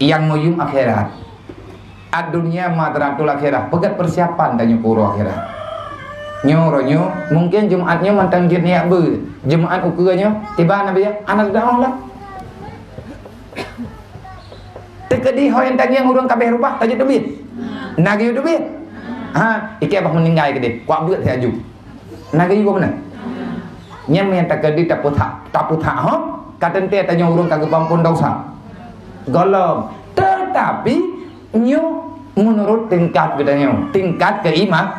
Nyang meuyum akhirat. Ad-dunya madratul akhirah. Peugét persiapan tanyoe keu uroe akhirat. Nyoe uroe nyoe, mungken Jumat nyoe mantong jeuet neujak beuet. Jumat ukeue nyoe, tiba Nabi ya, anak dakwah lah. Teukeudi ho nyang tangieng ureueng ka abéh rubah, tajak teubiet. Na geuyue teubiet. Ha, ikeu bah meuninggai keudeh, kuak beuet siaju. Na geuyue meunan. Nyan nyang teukeudi tapeuthak, tapeuthak ho, ka teuntée tanyoe ureueng ka geupeuampon desya. Gohlom, teutapi nyoe meunurot tingkat geutanyoe, tingkat keuima-,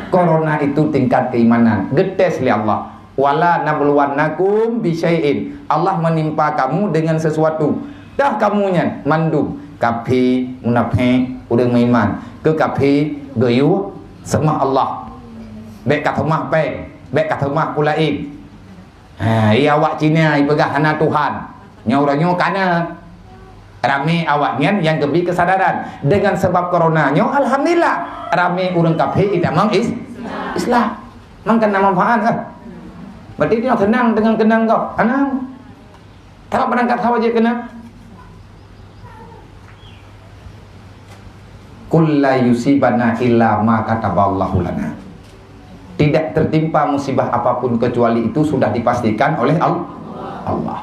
corona itu tingkat keimanan, geutés lé Allah. Wala nabluwannakum bisyai'in. Allah menimpa kamu dengan sesuatu. Dah kamu nyan mandum, kafé, munafék, ureueng meuiman. Keu kafé, geuyue seumah Allah. Bèk ka seumah péng, bèk ka seumah peue laén. Ha, i awak Cina ipeugah hana Tuhan. Nyoe uroe nyoe ka na. Ramé awaknyan nyang geubi keusadaran. Dengan sebab corona nyoe, alhamdulillah, ramé ureueng kafé itamong is-, Islam. Mangkana manfaat kan? Berarti dia senang dengan keunong kau. Senang. Tapi berangkat hawa je kena. Qul la yusibana illa ma kataballahu lana. Tidak tertimpa musibah apapun kecuali itu sudah dipastikan oleh Al-, Allah.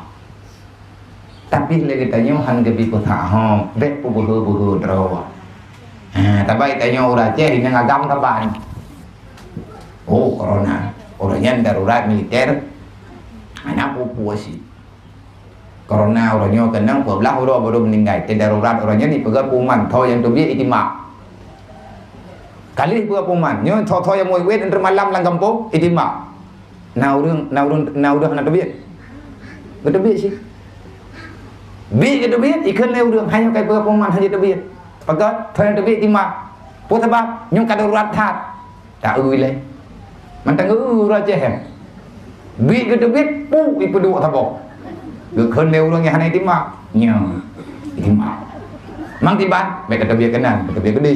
Tapi lé geutanyoe han geubi peutahom, bèk peubeuhe-beuhe droe. Ha, tabai tanyoe ureueng Aceh inong agam kaban. Oh, corona. Ureueng nyan darurat militer. Hana peue-peue sit. Corona uroe nyoe keunong peuet blah uroe baru meuninggai. Teudarurat uroe nyoe ipeugah peuman, tho nyang teubiet itimbak. Kali ipeugah peuman, nyoe tho-tho nyang muwét-wét entre malam lam gampông itimbak. Na ureueng, na ureueng, na ureueng hana teubiet. Geuteubiet cit. Biet geuteubiet, ikheun lé ureueng, hai nyoe ka ipeugah peuman hana teubiet. Pakon, tho nyang teubiet itimbak. Peue sabab? Nyoe ka darurat that. Taeu ilée. Mantong geu-eu ureueng Aceh, eh. Biet geuteubiet, pu, ipeuduek saboh. Geukheun lé ureueng nyang hana itimbak. Nyoe, itimbak. Mang tiban, bèk ka teubiet keunan, ka teubiet keudeh.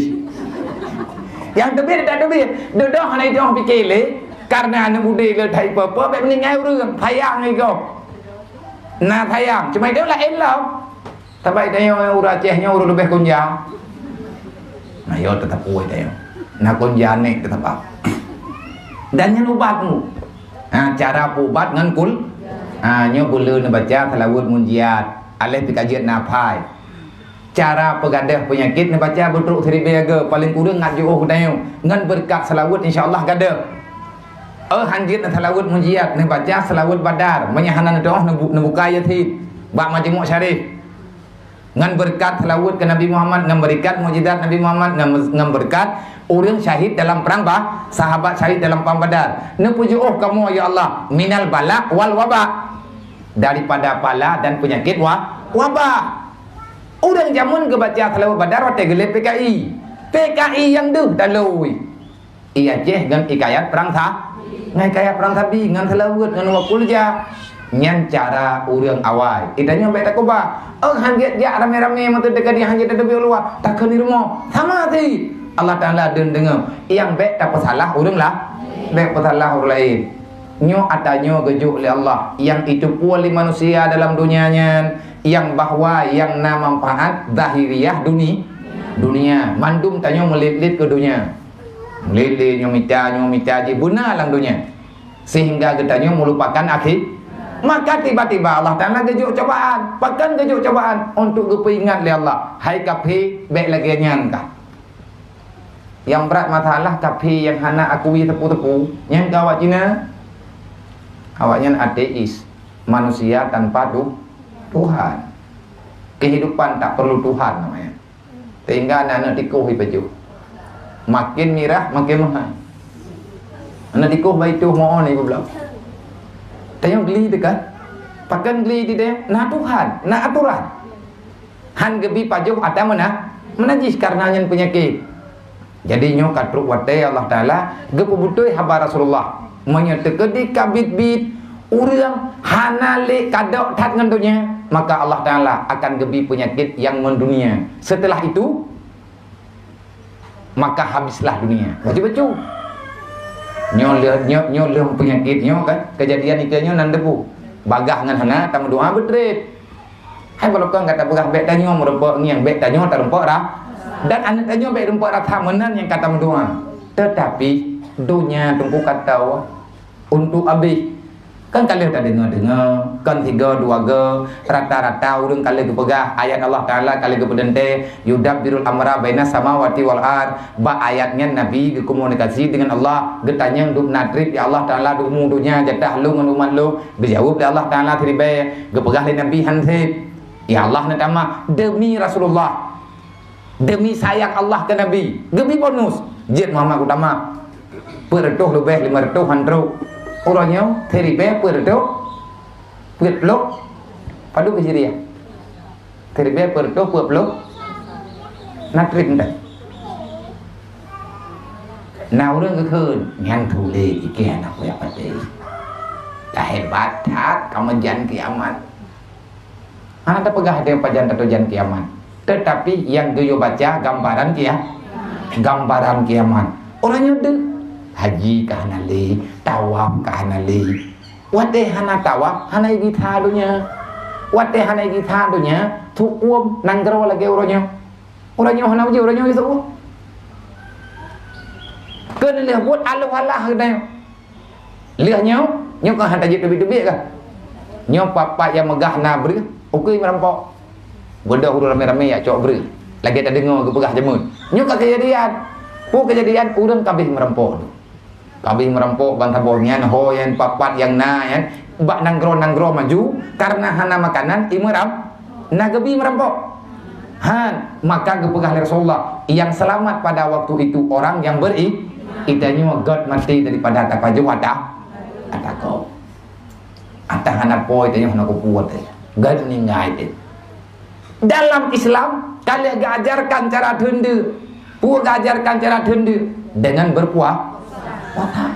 Nyang teubiet tak teubiet. Dudoe hana itimbak pike lé, karena aneuk udeb le that ipe-pe, bèk meuninggai ureueng. Sayang lé gob. Na sayang, cuma itu laén lom. Tabai tanyoe ureueng Aceh nyoe ureueng leubeh konja. Na yo teutap ueh tanyoe. Na konja nek teutap. Dan nyan ubat mu. Ha, cara peuubat ngon kul. Ha, nyoe beuleu neubaca seulaweuet munjiat. Aleh pih ka jeuet na phai. Cara peugadôh peunyakét neubaca beutrok siribèe go, paleng kureueng ngat jiôh geutanyoe. Ngon beureukat seulaweuet insya Allah gadôh. Oh, han jeuet na seulaweuet munjiat, neubaca seulaweuet badar. Meunyo hana neudoh, neubu-, neubuka Yasin. Bak Majmu' Syarif. Ngon beureukat seulaweuet keu Nabi Muhammad, ngon beureukat mukjizat Nabi Muhammad, ngon, ngon beureukat ureueng syahid dalam perang Ba-, sahabat syahid dalam perang Badar. Neupeujiôh kamoe, ya Allah, minal bala wal waba. Daripada bala dan peunyakét wa-, wabah. Ureueng jameun geubaca seulaweuet badar watèe geulet P K I. P K I nyang deuh taloe. I Aceh ngon hikayat perang Sa-, ngon hikayat perang Sabi, ngon seulaweuet, ngon wa qul ja. Nyan cara ureueng awai. Geutanyoe bèk takeubah. Oh, han jeuet jak ramé-ramé meuteudeuka di han jeuet teubiet luwa. Takheun di rumoh. Sama sit. Allah Taala deun deungoe, nyang bék tapeusalah ureuëng lah, bék peusalah ureuëng laén. Nyoe atra nyoe geujok lé Allah, nyang jiteupeue lé manusia dalam donya nyan, nyang bahwa nyang na manfaat zahiriah duni-, dunia. Mandum tanyoe meulet-let keu donya. Meulet-let nyoe mita, nyoe mita jih beuna lam donya. Sehingga geutanyoe meulupakan akhé-, maka tiba-tiba Allah Taala geujok cobaan. Pakon geujok cobaan? Untuk geupeuingat lé Allah, "Hai kafé, bék lagée nyan kah." Nyang brat masalah kafé nyang hana akui teupeu-teupeu, nyan keu awak Cina. Awaknyan ateis, manusia tanpa tu-, Tuhan. Kehidupan tak perlu Tuhan namanya. Sehingga aneuk-aneuk tikoh ipajoh. Makin mirah, makin meuhai. Aneuk tikoh bai toh moon ibu blang. Tanyoe geli teuka. Pakon geli di tanyoe? Na Tuhan, na aturan. Han geubi pajoh atra meuna-, meunajih kareuna nyan peunyakét. Jadi nyoe ka trok watée Allah Taala geupeubeutôi haba Rasulullah. Meunyoe teukeudi ka biet-biet, ureuëng hana lé kadok that ngon donya, maka Allah Taala akan geubi peunyakét nyang mendunia. Setelah itu, maka habislah dunia. Bacut-bacut. Nyoe lheueh, nyoe, nyoe lheueh peunyakét nyoe kan, keujadian ikeue nyoe nan debu. Bagaih ngon hana tameudoá beutreb. Hai, bak lôn kon gata peugah bék tanyoe meurumpok ngieng, bék tanyoe tarumpok ra-, dan aneuk tanyoe bék rumpok rata meunan nyang ka tameudoá. Teutapi donya teungku ka tau untuk abéh. Kan ka lheueh tadeungoe-deungoe, kon sigoe dua goe, rata-rata ureuëng ka lheueh geupeugah, ayat Allah Taala ka lheueh geupeuteuntée, "Yudabbirul amra bainas samawati wal ard." Bak ayat nyan Nabi geukomunikasi deungon Allah, geutanyong dum na treb, "Ya Allah Taala, dum donya jatah lôn ngon umat lôn?" Geujaweueb lé Allah Taala siribée, geupeugah lé Nabi, "Han seb." Ya Allah neutamah, "Demi Rasulullah, demi sayang Allah keu Nabi, geubi bonus." Jeuet Muhammad Utama, peuet reutôh leubeh lima reutôh han trok. Uroe nyoe siribée peuet reutôh peuet ploh padub Hijriah. Siribée peuet reutôh peuet ploh na treb nyan. Na ureuëng geukheun, "Nyan tuléh iké aneuk kuyak patéh. Ka hebat that ka meujan kiamat." Hana tapeugah até pajan tatujan kiamat. Teutapi nyang geuyue baca gambaran kia-, gambaran kiamat. Uroe nyoe deuh, haji ka hana lé, tawaf ka hana lé. Watée hana tawaf, hana igisa donya. Watée hana igisa donya, tuom nanggroe lagée uroe nyoe. Uroe nyoe hana uji, uroe nyoe iseuôt. Keu lheueh buet aloh alah geutanyoe. Lheueh nyoe, nyoe ka han tajeuet teubiet-teubiet kah? Nyoe pat-pat nyang meugah na breueh, ukui meurampok. Beudôh ureuëng ramé-ramé jak cok breueh. Lagée tadeungoe geupeugah jameun. Nyoe ka keujadian. Peue keujadian? Ureuëng ka abéh meurampok tu. Ka abéh meurampok ban saboh nyan, ho nyan, pat-pat nyang na nyan, bak nanggroe-nanggroe maju, kareuna hana makanan, imeuram-, na geubi meurampok. Han, maka geupeugah lé Rasulullah, "Yang selamat pada waktu itu orang yang beri-," geutanyoe göt maté daripada tapajoh atra, atra gob. Atra hana po geutanyoe hana kupuet, göt meuninggai teuh. Dalam Islam, ka lheueh geuajarkan cara teundeuk. Peue geuajarkan cara teundeuk? Dengan berpua-, puasa.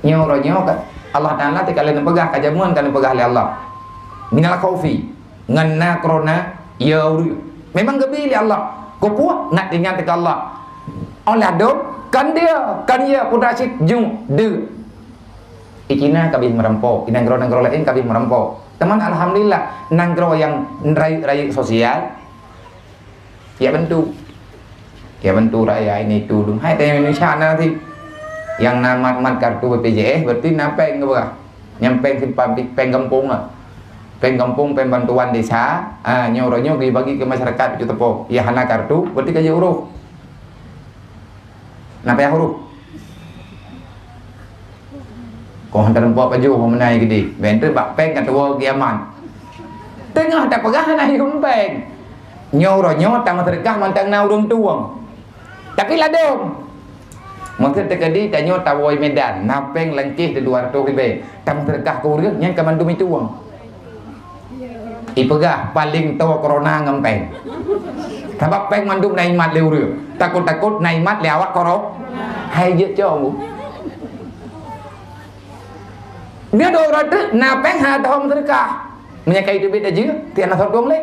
Nyoe uroe nyoe ka, Allah Taala teuka lheueh neupeugah, ka jameun ka neupeugah lé Allah. Minal khaufi. Ngon na krona, ya ureuëng. Memang geubi lé Allah. Keupeue? Ngat ingat keu Allah. Óh lheueh dum, kon dia, kon ya, putra cit, ju, deuek. Di Cina ka abéh meurampok, di nanggroe-nanggroe laén ka abéh meurampok. Teuma alhamdulillah, nanggroe nyang rayeuk-rayeuk sosial, ya bantu. Ya bantu rakyat ini itu dong. Hai tanya Indonesia na sih. Yang na mat-mat kartu B P J S berarti na péng ke berah. Nyang péng simpan pi-, péng gampông lah. Péng gampông, péng bantuan desa, ah, nyoe uroe nyoe dibagi ke masyarakat itu teupok. Ya hana kartu, berarti ka jeuet urôh. Na payah urôh. Kong teurumpok pajoh meunai gede. Bèk treuk bak péng ka tuwoe kiamat. Teungoh tapeugah hana yuem péng. Nyoe uroe nyoe tameuseudeukah mantong na ureueng tueng. Tapi ladôm. Meuseu teukeudi tanyoe tawoe Medan, na péng langkéh di dua ratus ribèe. Tameuseudeukah keu ureueng nyan ka mandum itueng. Ipeugah paleng toe korona ngon péng. Sabab péng mandum na imat lé ureueng. Takot-takot na imat lé awak koro-, hai jeuet cong. Dia dua ratus na péng hana taho meuseudeukah. Meunyo ka iteubiet aja, tiek na sotong lé.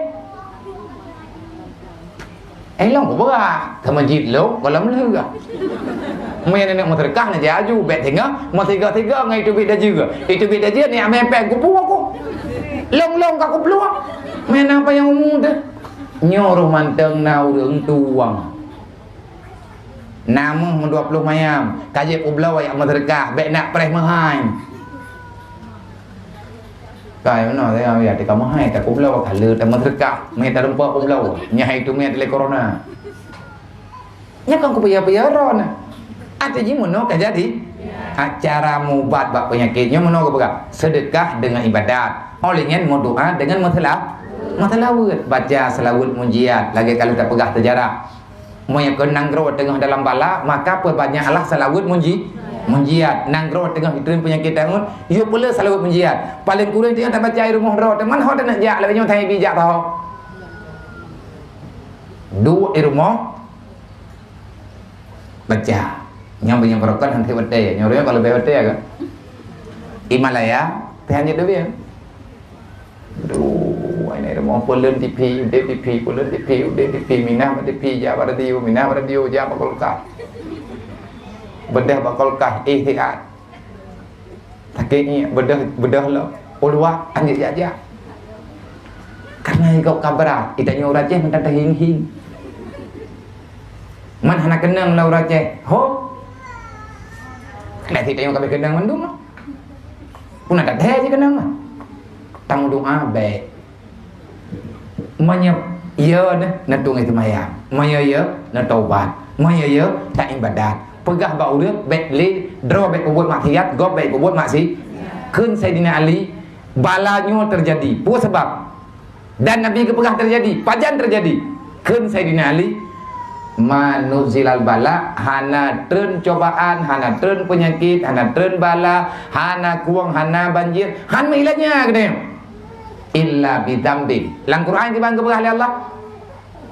Eh, lôn kubeurah, teuma jih lôn gohlom lheueh. Meunyoe nenek meuseudeukah na jaju, bèk singoh, meusigoe-sigoe ngon iteubiet dajeu. Iteubiet dajeu ni amé pèng kupu aku. Lôn-lôn ka kuplueng. Meunyoe na panyang umu teuh. Nyoe roh mantong na ureueng tueng. Na méuh meudua ploh mayam, ka jeuet peubloe jak meuseudeukah, bèk nak preh meuhai. Kai meunoe saya ya tika meuhai, ta peubloe ka le ta meuseudeukah, meuhai ta lumpah peubloe. Nyan hai tu meuhai lé corona. Nyan kan kupiya-piya droe na. Até jih meunoe ka jadi. Ha, cara mubat bak peunyakét nyoe meunoe geupeugah, seudeukah deungon ibadat. Óh lheueh nyan meudoa deungon meuseula-, meuseulaweuet. Baca seulaweuet munjiat lagèe ka lheueh tapeugah seujarah. Meunyoe keu nanggroe teungoh dalam bala, maka peubanyaklah seulaweuet munji-, munjiat. Nanggroe teungoh jitreun peunyakét tangut, yue peuleueh seulaweuet munjiat. Paleng kureueng teungoh tabaca i rumoh droe, teuma ho taneuk jak, lagèe nyoe thai bijak taho. Duek i rumoh, baca. Nyoe beunyoe barokon han thèe watèe, nyoe ureueng ka leubeh watèe kan. Himalaya, teuh han jeuet leubeh. Duh, ai nai rumoh peuleuen tipi, udép tipi, peuleuen tipi, udép tipi, minah bak tipi, jak bak radio, minah bak radio, jak bak kulkas. Beudôh bak kulkas, eh, siat. Sakét ngiek, beudôh, beudôh lom. Uluwa, anjeuet jak-jak. Karena gob ka brat, geutanyoe ureueng Aceh mantong teuhing-hing. Man hana keunong lom ureueng Aceh, ho. Karena geutanyoe ka keunong mandum. Puna that-that jih keunong mah. Tameudoa bèk. Meunyoe yo neutueng seumayang, meunyoe yo neutobat, meunyoe yo taibadat. Peugah bak ureueng bèk lé droe bèk peubuet maksiat, gob bèk peubuet maksi-, kheun Saidina Ali, bala nyoe teujadi. Peue sabab? Dan Nabi geupeugah teujadi. Pajan teujadi? Kheun Saidina Ali, "Ma nuzilal bala, hana treun cobaan, hana treun peunyakét, hana treun bala, hana kueng, hana banjir, han meuilanya geutanyoe, illa bidzambin." Lam Quran kiban geupeugah lé Allah,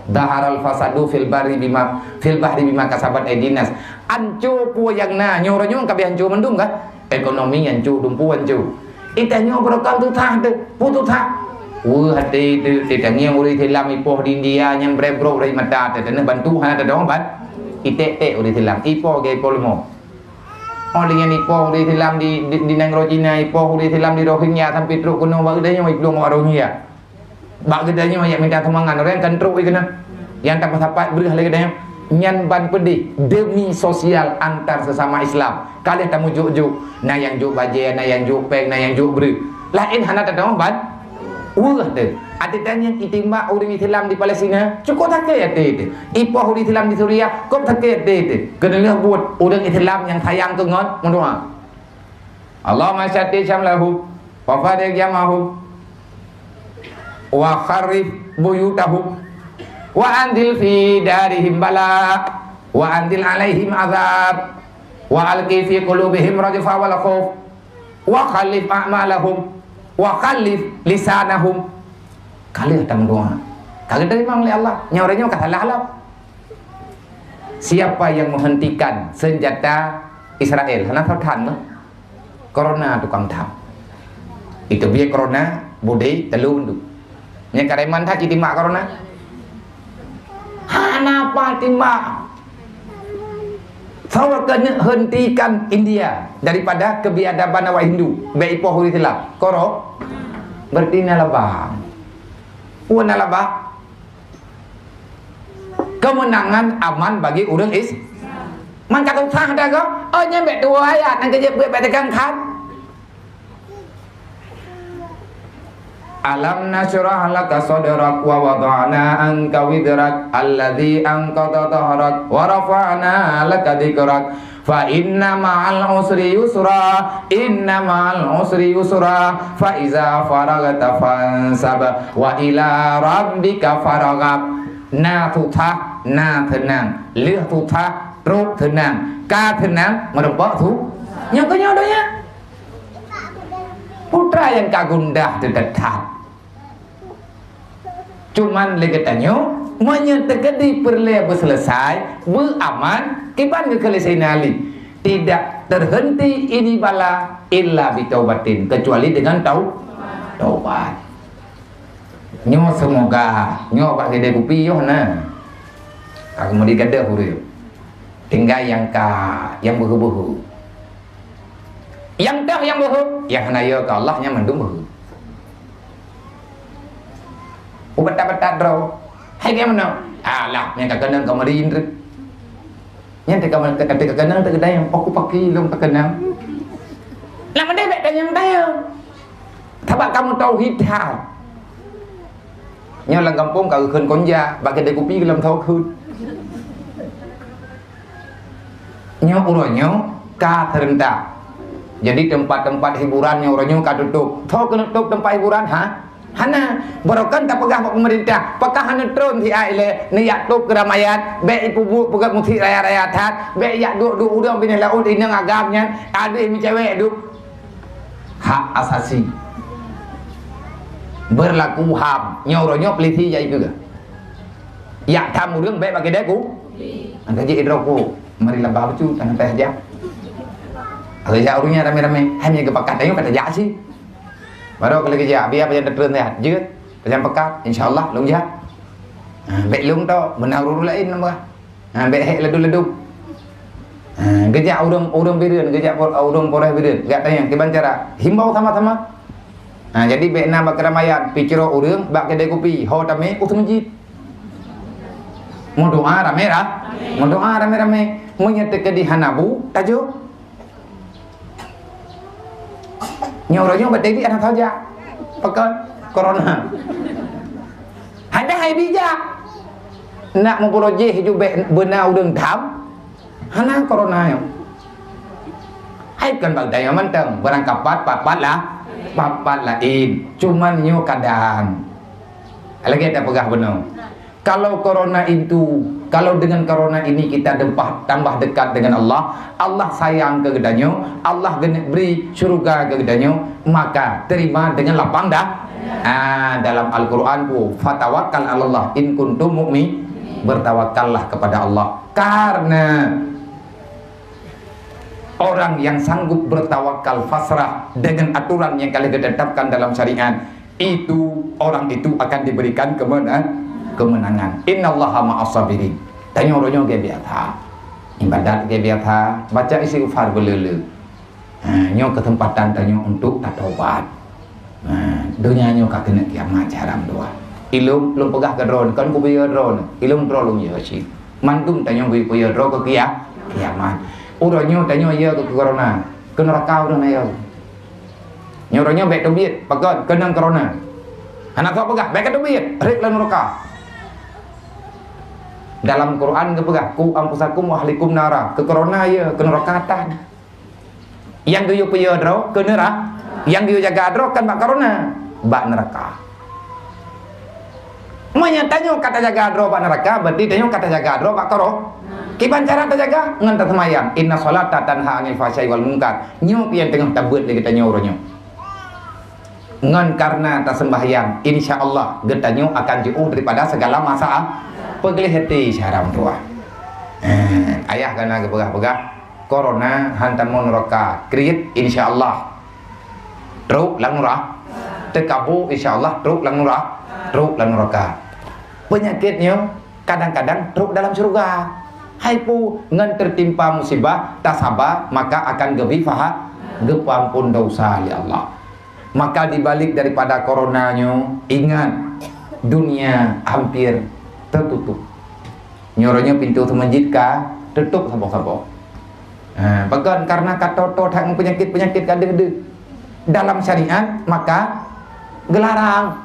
"Dhaharal fasadu fil barri bima, fil bahri bima kasabat aidin nas." Anco peue nyang na, nyoe uroe nyoe ka bèh anco mandum kah? Ekonomi anco, dumpeue anco. Geutanyoe barokon susah teuh, peue susah? Weueh até teuh, teutangieng ureueng Islam ipoh di India nyan brek-brok dari mata teuh, teuneuk bantu hana tadong ban. Iték-ték ureueng Islam, ipoh geuh ipoh leumo. Oh, lheueh nyan ipoh ureueng Islam di, di, di nanggroe Cina, ipoh ureueng Islam di Rohingya sampai trok keunoe bak geutanyoe iplueng awak Rohingya. Bak geutanyoe nyang minta sumbangan, ureueng kan trok keunoe. Nyang tapeusapat breueh lé geutanyoe. Nyan ban peudeh demi sosial antar sesama Islam. Ka lheueh tameujok-jok, na nyang jok bajèe, na nyang jok pèng, na nyang jok breueh. Laén hana tadong ban. Weueh teuh. Até tanyoe itimbak ureueng Islam di Palestina, cukôp sakét até teuh. Ipoh ureueng Islam di Suriah, cukôp sakét até teuh. Keuneulheueh buet ureueng Islam nyang sayang keu ngon meudoa. Allahumma shattit syamlahum, wa farriq jam'ahum, wa kharrib buyutahum, wa anzil fi darihim bala, wa anzil alaihim azab, wa alqi fi qulubihim rajfa wal khauf, wa khallif a'malahum, wa khallif lisanahum. Ka lheueh tameudoa. Ka geuteurimong lé Allah. Nyoe uroe nyoe ka salah lom. Siapa yang menghentikan senjata Israel? Hana soe that meuh. Corona tukang that. Iteubiet corona, budé teuh lôn duek. Nyan ka reman that jitimbak corona. Hana pat timbak. Soe keuneuk hentikan India daripada kebiadaban awak Hindu, bèk ipoh ureueng Islam? Koro-, berarti na laba. Peue na laba? Kemenangan aman bagi ureueng Is-, man ka susah dah ko. Oh, nyan bèk tuwoe ayat nyang keujeuet beuet bèk tegang khan. Alam nasyrah laka sadrak wa wada'na anka wizrak alladzi anqadha dhahrak wa rafa'na laka dzikrak. Fa inna ma'al usri yusra, inna ma'al usri yusra, fa iza faraghta fansab, wa ila rabbika farghab. Na susah, na seunang. Lheueh susah, trok seunang. Ka seunang, meurumpok su-, nyoe keuh nyoe donya. Peue teuma nyang ka gundah teutatap. Cuman lé geutanyoe, meunyoe teukeudi peureulèe beuseuleusai, beuaman, kiban geukheun lé Saidina Ali, "Tidak terhenti ini bala illa bitaubatin," kecuali dengan tau-, taubat. Nyoe seumoga, nyoe bak sideh kupi yoh na. Ka keumudian gadoh ureuëng. Tinggai nyang ka, nyang beuhe-beuhe. Nyang toh nyang beuhe, nyang hana yo keu Allah nyan mandum beuhe. Ubat-ubat droe. Hai nyang meunan? Alah, nyang ka keunong ka meurin treuk. Nyan teuka, teuka, teuka keunong, teuka dayang, paku paki lom teukeunong. Lam deh bèk dayang-dayang. Sabab kamoe tauhid that. Nyoe lam gampông ka geukheun konja, bak keudè kupi lom tho kheun. Nyoe uroe nyoe ka serentak. Jadi teumpat-teumpat hiburan nyoe uroe nyoe ka tutup. Tho keuneuk tutup teumpat hiburan, ha? Hana. Barokon tapeugah bak peumeurintah, pakon hana tron siat ilée, neujak top keuramaian, bèk ipeubuet peugöt musik raya-raya that, bèk jak duek-duek ureuëng binéh laôt inong agam nyan, adéh meucewek duek. Hak asasi. Berlaku ham. Nyoe uroe nyoe polisi jai keu. Jak tham ureuëng bèk bak keudè ku. Angka jih idroe ku. Mari laba bacut, tanah teh jak. Kalau jak ureuëng nyan ramé-ramé, hai meunyo geupakat tanyoe ka tajak cit. Baru kalau geujak, biar pajan tatreun sehat. Jeuet, pajan pekat, insya Allah lôn jak. Ha, bèk lôn tho, beuna ureuëng laén nambah. Ha, bèk hék ladum-ladum. Ha, geujak ureuëng, ureuëng Bireuen, geujak por-, ureuëng Polres Bireuen. Geujak tanyong kiban cara. Himbau sama-sama. Ha, jadi bèk na bak keuramaian, picro ureuëng bak keudè kupi, ho tamé u meuseujid. Meudoa ramé ra-, meudoa ramé-ramé. Meunyo teukeudi hana bu, tajok. Nyoe uroe nyoe batèe jih hana saja. Pakon? Corona. Hana hai bijak. Nak meupulo jih ju bèk beuna ureuëng tham. Hana corona nyoe. Hai kon bak dayah mantong, barang kapat, pat-pat lah, pat-pat laén. Cuman nyoe keadaan. Lagèe tapeugah bunoe. Kalau corona itu, kalau dengan corona ini kita dempah, tambah dekat dengan Allah, Allah sayang keu geutanyoe, Allah geuneuk bri syurga keu geutanyoe, maka terima dengan lapang da-, ah, dalam Al-Quran ku, "Fatawakkal 'alallah in kuntum mu'min." Bertawakallah kepada Allah. Karena orang yang sanggup bertawakal pasrah dengan aturan yang ka lheueh geutetapkan dalam syariat, itu, orang itu akan diberikan kemena-, kemenangan. "Innallaha ma'as sabirin." Tanyoe uroe nyoe lagèe biasa. Ibadat lagèe biasa, baca istighfar beuleu-leu. Ha, nyoe keuseumpatan tanyoe untuk tatobat. Ha, donya nyoe ka keuneuk kiamat, haram dua. Ilôn, lôn peugah keu droeneuh, kon kupeuyue droeneuh, ilôn droe lôn yue cit. Mandum tanyoe geuyue peuyue droe keu kia-, kiamat. Uroe nyoe tanyoe yue keu corona, keu neuraka ureueng na yue. Nyoe uroe nyoe bèk teubiet, pakon, keunong corona. Hana soe peugah, bèk kateubiet, rhot lam neuraka. Dalam Quran geupeugah, "Qu anfusakum wa ahlikum nara." Keu corona yue, keu neuraka tan. Nyang geuyue peuyue droe keu neura-, nyang geuyue jaga droe kan bak corona, bak neuraka. Meunyo tanyoe ka tajaga droe bak neuraka, berarti tanyoe ka tajaga droe bak koro-, kiban cara tajaga? Ngon taseumayang, "Inna sholata tanha 'anil fahsya'i wal munkar." Nyoe nyang teungoh tabeuet lé geutanyoe uroe nyoe. Ngon karena taseumbahyang, insya Allah geutanyoe akan jiôh daripada segala masalah. Peugléh até syedara meutuah. Eh, ayah ka na geupeugah-peugah. Corona hantom neuraka kriet, insya Allah trok lam neura-, teukabô, insya Allah trok lam neura-, trok lam neuraka. Peunyakét nyoe kadang-kadang trok dalam syeuruga. Hai peue ngon teutimpa musibah, tasaba, maka akan geubri paha-, geupeuamphon desya lé Allah. Maka di balik daripada corona nyoe, ingat, dunia hampir teututup. Nyoe uroe nyoe pintoe seumeujid ka teutup saboh-saboh. Ha, pakon? Karena ka toe-toe that ngon peunyakét-peunyakét ka deuh-deuh. Dalam syariat maka geularang.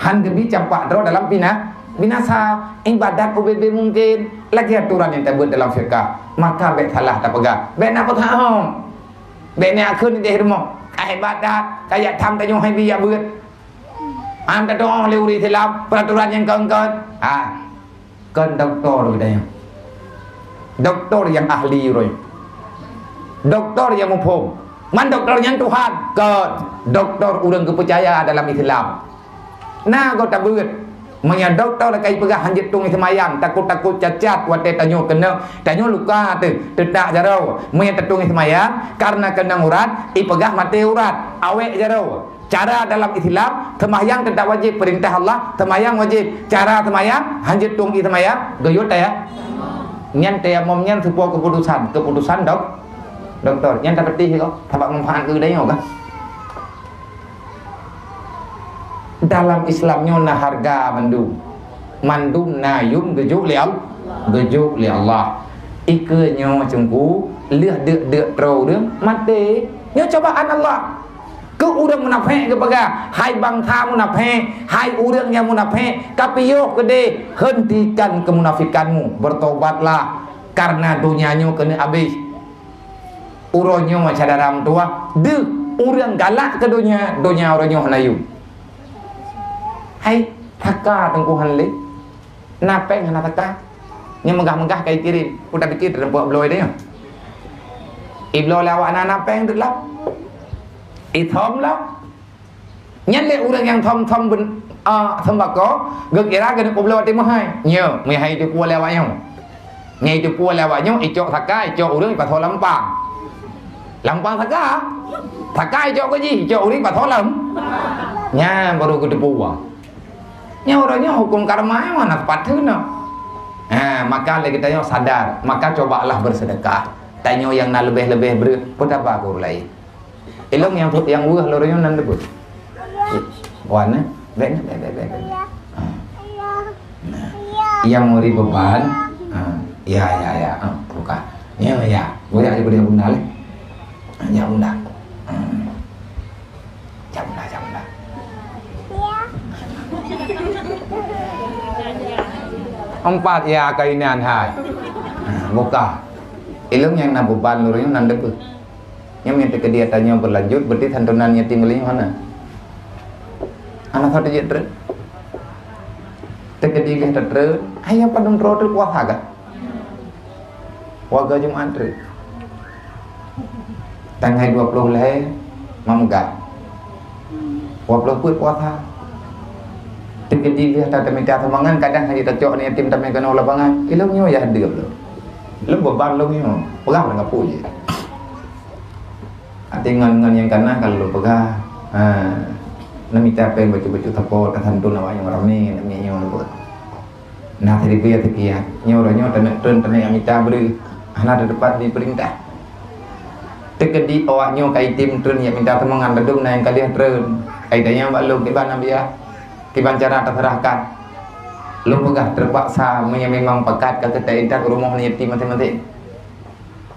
Han geubi campak droe dalam bina-, binasa. Ibadat ubé-bé mungken lagèe aturan nyang tabeuet dalam fiqah. Maka bèk salah tapeugah. Bèk na peugah hom. Bèk neujak kheun idéh rumoh. Ka hebat that, ka jak tham tanyoe hai bijak beuet. Hana tatu'oh lé ureueng Islam, peuraturan nyang kon-kon. Ha. Kon dokto geutanyoe. Dokto nyang ahli uroe. Dokto nyang muphom. Man dokto nyan Tuhan. Kon. Dokto ureueng geupeucaya dalam Islam. Na goe tabeuet. Meunyoe dokto lakèe peugah hanjeuet tueng seumayang, takot-takot cacat watèe tanyoe keunong, tanyoe luka teuh, teutak jaroe. Meunyoe tatueng seumayang, karena keunong urat, ipeugah maté urat, awèk jaroe. Cara dalam Islam, seumayang teutab wajéb, peurintah Allah, seumayang wajéb. Cara seumayang, hanjeuet tueng ié seumayang, geuyue taya-, Nyan tayamum nyan seupôt keuputusan, keuputusan dok-, doktor. Nyan tapeutih kok, sabab manfaat keu geutanyoe kan. Dalam Islam nyoe na hareuga mandum. Mandum na yum geujok lé Al-, geujok lé Allah. Ikeue nyoe Teungku, lheueh deuk-deuk troe ureuëng maté. Nyoe cobaan Allah. Keu ureuëng munafék geupeugah, "Hai bansa munafék, hai ureuëng nyang munafék, ka piôh keudeh, hentikan kemunafikanmu, bertobatlah, karena donya nyoe keuneuk habéh." Uroe nyoe syedara meutuwah, deuh ureuëng galak keu donya, donya uroe nyoe hana yum. Hai, saka Teungku han lé. Na péng hana saka. Nyang meugah-meugah ka ikirém. Peue tapike teurimpuek bloe teuh nyoe. Ibloe lé awak na, na péng deuh lom. Ithom lom. Nyan lé ureuëng nyang thom-thom ben-, a, seumbako, geukira keuneuk peubloe watée meuhai. Nyoe, meuhai teupeue lé awak nyoe. Nyan teupeue lé awak nyoe, icok saka, icok ureuëng, ipasoe lam pang. Lam pang saka. Saka icok keu jih, icok ureuëng, ipasoe lam. Nyan baru geuteupeue. Nyoe uroe nyoe huköm karma nyoe hana teupat theun. Ha, maka lé geutanyoe sadar, maka cobalah bersedekah. Tanyoe nyang na leubeh-leubeh breueh, peutaba keu ureuëng laén. Ilong nyang, nyang weueh lôn nyoe nan leubeh. Wan, eh? Bèk, bèk, bèk, bèk, bèk. Ha. Nah. Nyang meuri beban, ha. Ya, ya, ya. Ha, buka. Nyang ya. Boleh aja boleh bunda lé. Ha, ya bunda. Ha. Jam lah, jam lah. Empat ya kainan hai. Ha, buka. Ilong nyang na beban lôn nyoe nan leubeh. Nyang, nyang teukeudi ata nyoe berlanjut, berarti santunan yatim lé nyoe hana. Hana satu jeuet treun. Teukeudi lheueh tatreun, hai nyang padum droe teuh puasa kah? Warga Jumat treuk. Tanggai dua ploh lhèe Mamega. Dua ploh peuet puasa. Teukeudi lheueh that tamita sumbangan, kadang hana tacok aneuk yatim tamè keunoe lapangan. Ilong nyoe yah deueb lom. Lom beban lom nyoe. Peugah lam kapô jih. Até ngon, ngon nyang kana ka lôn peugah. Ha. Neumita péng bacut-bacut sapo, tasantun awak nyang ramé, neumita nyoe lôn peugah. Na siribèe seukian. Nyoe uroe nyoe taneuk treun, taneuk mita breueh. Hana teupat di peurintah. Teukeudi awak nyoe ka item treun jak mita sumbangan, ladôm na nyang ka lheueh treun. Ai tanyong bak lôn kiban na biaya, kiban cara taseurahkan. Lôn peugah teupaksa meunyoe memang pakat ka keu taintat u rumoh aneuk yatim maséng-maséng.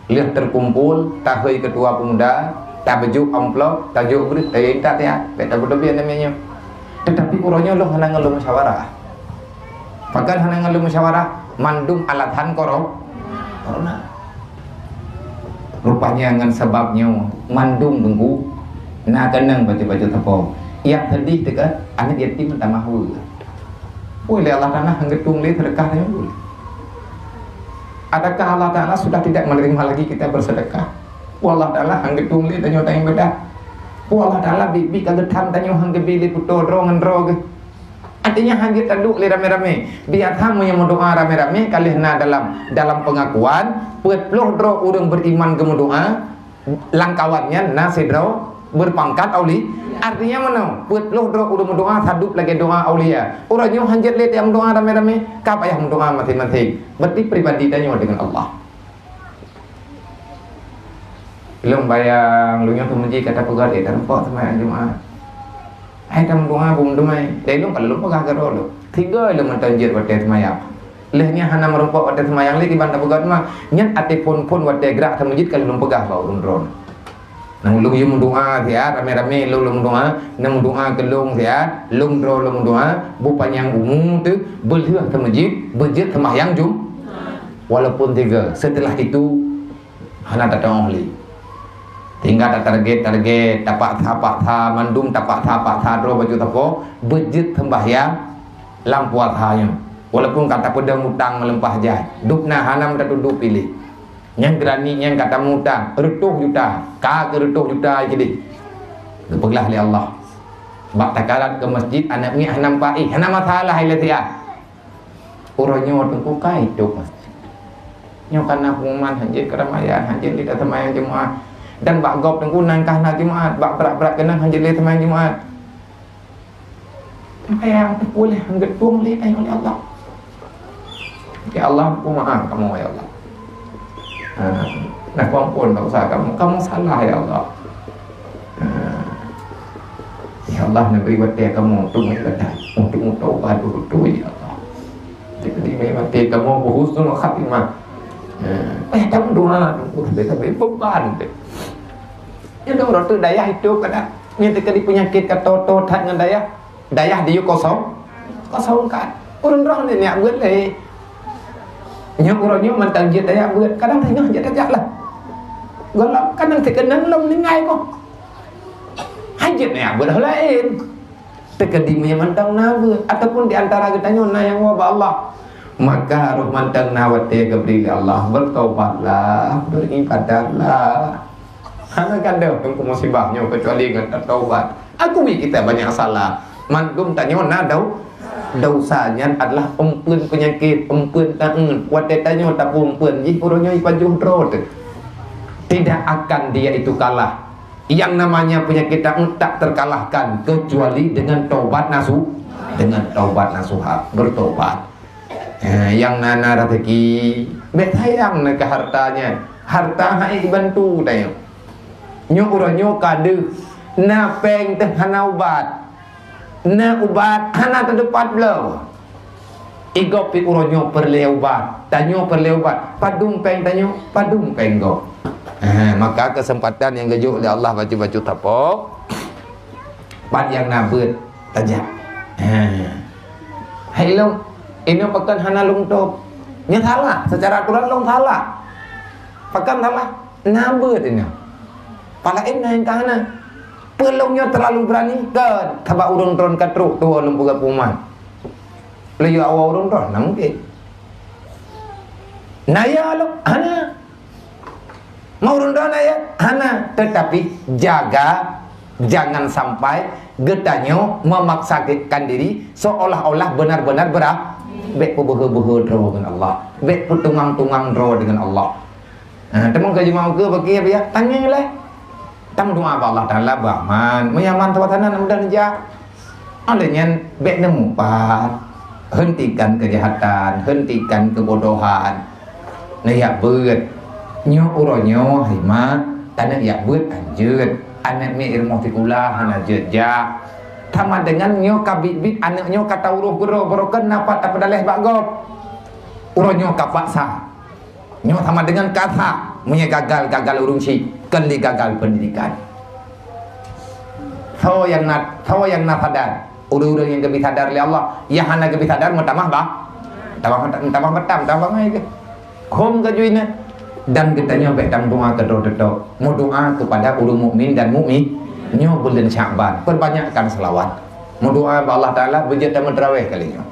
Lheueh teukumpul, tahôi keutua peumuda, tabeujôk amplop, tajôk breueh, taintat nyan, bèk tapeuteubiet namanya nyoe. Teutapi uroe nyoe lôn hana ngon lôn musyawarah. Pakon hana ngon lôn musyawarah? Mandum alasan koro-, korona. Rupanya ngon sabab nyoe, mandum teungku, na keunong bacut-bacut sapo. Nyang seudeh teuka, aneuk yatim tamah weueh. Ui, lé Allah Taala han geutueng lé seudeukah tanyoe. Adakah Allah Taala sudah tidak menerima lagi kita bersedekah? Ui, Allah Taala han geutueng lé tanyoe tangibadah. Ui, Allah Taala biet-biet ka geutham tanyoe han geubi lé peutoe droe ngon droe geuh. Artinya han jeuet taduek lé ramé-ramé. Biasa meunyoe meudoa ramé-ramé ka lheueh na dalam, dalam pengakuan, peuet ploh droe ureuëng beriman geumeudoa, lam kawan nyan na sidroe berpangkat auli-, artinya meunoe, peuet ploh droe ureuëng meudoa sadup lagée doa aulia. Uroe nyoe han jeuet lé tajak meudoa ramé-ramé, ka payah meudoa maséng-maséng. Berarti pribadi tanyoe dengan Allah. Lôn bayang, lôn nyoe teumeuji ka tapeugah lé, tarumpok seumayang Jumat. Hai tameudoa beumeudumai. Dai lôn ka lôn peugah keudroe lôn. Tiga lôn mantong jeuet watée seumayang. Lheueh nyan hana meurumpok watée seumayang lé kiban tapeugah teuma. Nyan até phon-phon watée grak seumeujid ka lôn peugah bak ureuëng droe. Nang lôn yue meudoa siat, ramé-ramé lôn, lôn meudoa, nang meudoa keu lôn siat, lôn droe lôn meudoa, beupanyang umu teuh, beulheueh seumeujid, beujeuet seumahyang Jum-, walaupun tiga. Setelah itu, hana tateuoh lé. Tinggai tatarget-target, tapaksa-paksa, mandum tapaksa-paksa droe bacut sapo, beujeuet seumbahyang lam puasa nyoe. Walaupun ka tapeudong utang meulimpah jai, dub na hana meutatudôh piléh. Nyang geurani nyang ka tamutang reutôh juta, ka keu reutôh juta keudeh. Geupeugah lé Allah. Bak takarat keu masjid aneuk miet hana meupaih, hana masalah ilée siat. Uroe nyoe teungku ka itôb masjid. Nyoe kana pengumuman hanjeuet keuramaian, hanjeuet lé taseumayang Jumat. Dan bak gob teungku nan ka na Jumat, bak brat-brat keunong hanjeuet lé taseumayang Jumat. Sampai nyang teupeue lé han geutueng lé tanyoe lé Allah. Ya Allah, peumaaf kamoe, ya Allah. Ha, na peuampôn dosa kamoe. Kamoe salah, ya Allah. Ha. Ya Allah, neubri watée kamoe untuk meuibadat, untuk meutobat beutôi, ya Allah. Jadi, meuibadat kamoe beuhusnul khatimah. Ha. Eh, kamoe doa, tunggu, sampai, sampai beban. Nyan dong, rot dayah itu kada. Nyan teuka di peunyakit ka to-to that ngon dayah. Dayah diyue kosong. Kosong kan. Ureuëng droe ni niat beuet lé. Nyoe uroe nyoe mantong jeuet dayah beuet. Kadang tengah jeuet tajak lah. Golom kadang teukeunong lom ninggai boh. Hajat niat beuet laén. Teukeudi meunyoe mantong na beuet, ataupun di antara geutanyoe na nyang woe bak Allah, maka roh mantong na watée geubri lé Allah, "Bertobatlah, beribadatlah." Hana gadôh teungku musibah nyoe keucuali ngon tatobat. Akui kita banyak salah. Mandum tanyoe na dau-, dosa nyan adalah empeuen peunyakét, empeuen taeun. Watée tanyoe tapeuempeuen jih uroe nyoe jipajoh droe teuh. Tidak akan dia itu kalah. Yang namanya penyakit taeun tak terkalahkan kecuali dengan taubat nasu-, dengan taubat nasuha, bertobat. Eh, nyang na, na rezeki, bék sayang na keu harta nyan. Harta hai bantu tanyoe. Nyoe uroe nyoe ka deuh, na péng teuh hana ubat. Na ubat hana teudepat bloe. Igob pih uroe nyoe peureulée ubat, tanyoe peureulée ubat. Padum péng tanyoe, padum péng gob. Eh, maka keuseumpatan nyang geujok lé Allah bacut-bacut sapo, pat nyang na beuet tajak. Eh. Hai lôn, inoe pakon hana lôn top. Nyan salah, secara aturan lôn salah. Pakon salah? Na beuet inoe. Palaén na nyang ka hana. Peue lôn nyoe terlalu berani? Kon, sabab ureuëng droen ka trok tuwoe lôn peugah peumat. Laju awak ureuëng droen na mungkin. Na ya lôn, hana. Mau ureuëng droen na ya? Hana. Tetapi jaga jangan sampai geutanyoe memaksakan diri seolah-olah benar-benar berah. Bék peubeuhe-beuhe droe dengan Allah. Bék peutungang-tungang droe dengan Allah. Ha, teuma ka jimeu'ah ukeue bak kiyée biya, tangieng lé. Tameudoa bak Allah Taala beuaman. Meunyaman suasana na mudah neujak. Oleh nyan bék neumupat. Hentikan kejahatan, hentikan kebodohan. Neuyak beuet. Nyoe uroe nyoe hai ma, taneuk yak beuet hanjeuet. Aneuk miet ilmu sikula hana jeuet jak. Sama dengan nyoe ka bit-bit aneuk nyoe ka taurôh geuroe, barokon na pat tapeudaleh bak gob. Uroe nyoe ka paksa. Nyoe sama dengan kasa, meunyoe gagal, gagal ureuëng syiek, kon lé gagal pendidikan. Soe nyang na, soe nyang na sadar? Ureuëng-ureuëng nyang geubri sadar lé Allah. Nyang hana geubri sadar meutamah ba-, tamah, tamah batam, tamah bangai geuh. Hom ka jui na. Dan geutanyoe bék tameudoa keudroe-droe. Meudoa kepada ureuëng mukmin dan mukmin. Nyoe buleuen Syakban, perbanyakkan selawat. Meudoa bak Allah Taala beujeuet tameuteurawéh kali nyoe.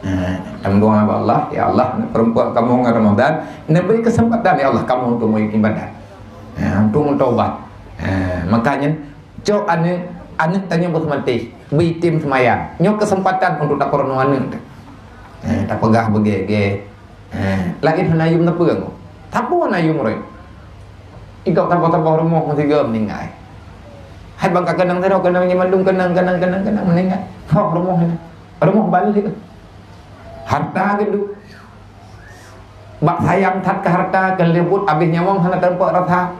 Ha, tameudoa bak Allah, "Ya Allah, neupeurumpok kamoe ngon Ramadan, neubri keuseumpatan, ya Allah, kamoe untuk meuibadat." Ha, untuk meutobat. Ha, maka nyan, cok aneuk, aneuk tanyoe beuh maté, beuitem seumayang. Nyoe keuseumpatan untuk tapeurunoe aneuk teuh. Ha, tapeugah beugée-gée. Ha, laén hana yum neupeueng. Sapeue hana yum rot? Ikok saboh-saboh rumoh meusigoe meuninggai. Hai bang ka keunong sidroe, keunong nyan mandum, keunong, keunong, keunong, keunong meuninggai. Soh rumoh nyan. Rumoh balu sigoe. Harta geuduek. Bak sayang that keu harta, keu leubuet abéh nyawöng hana teumpok rasa.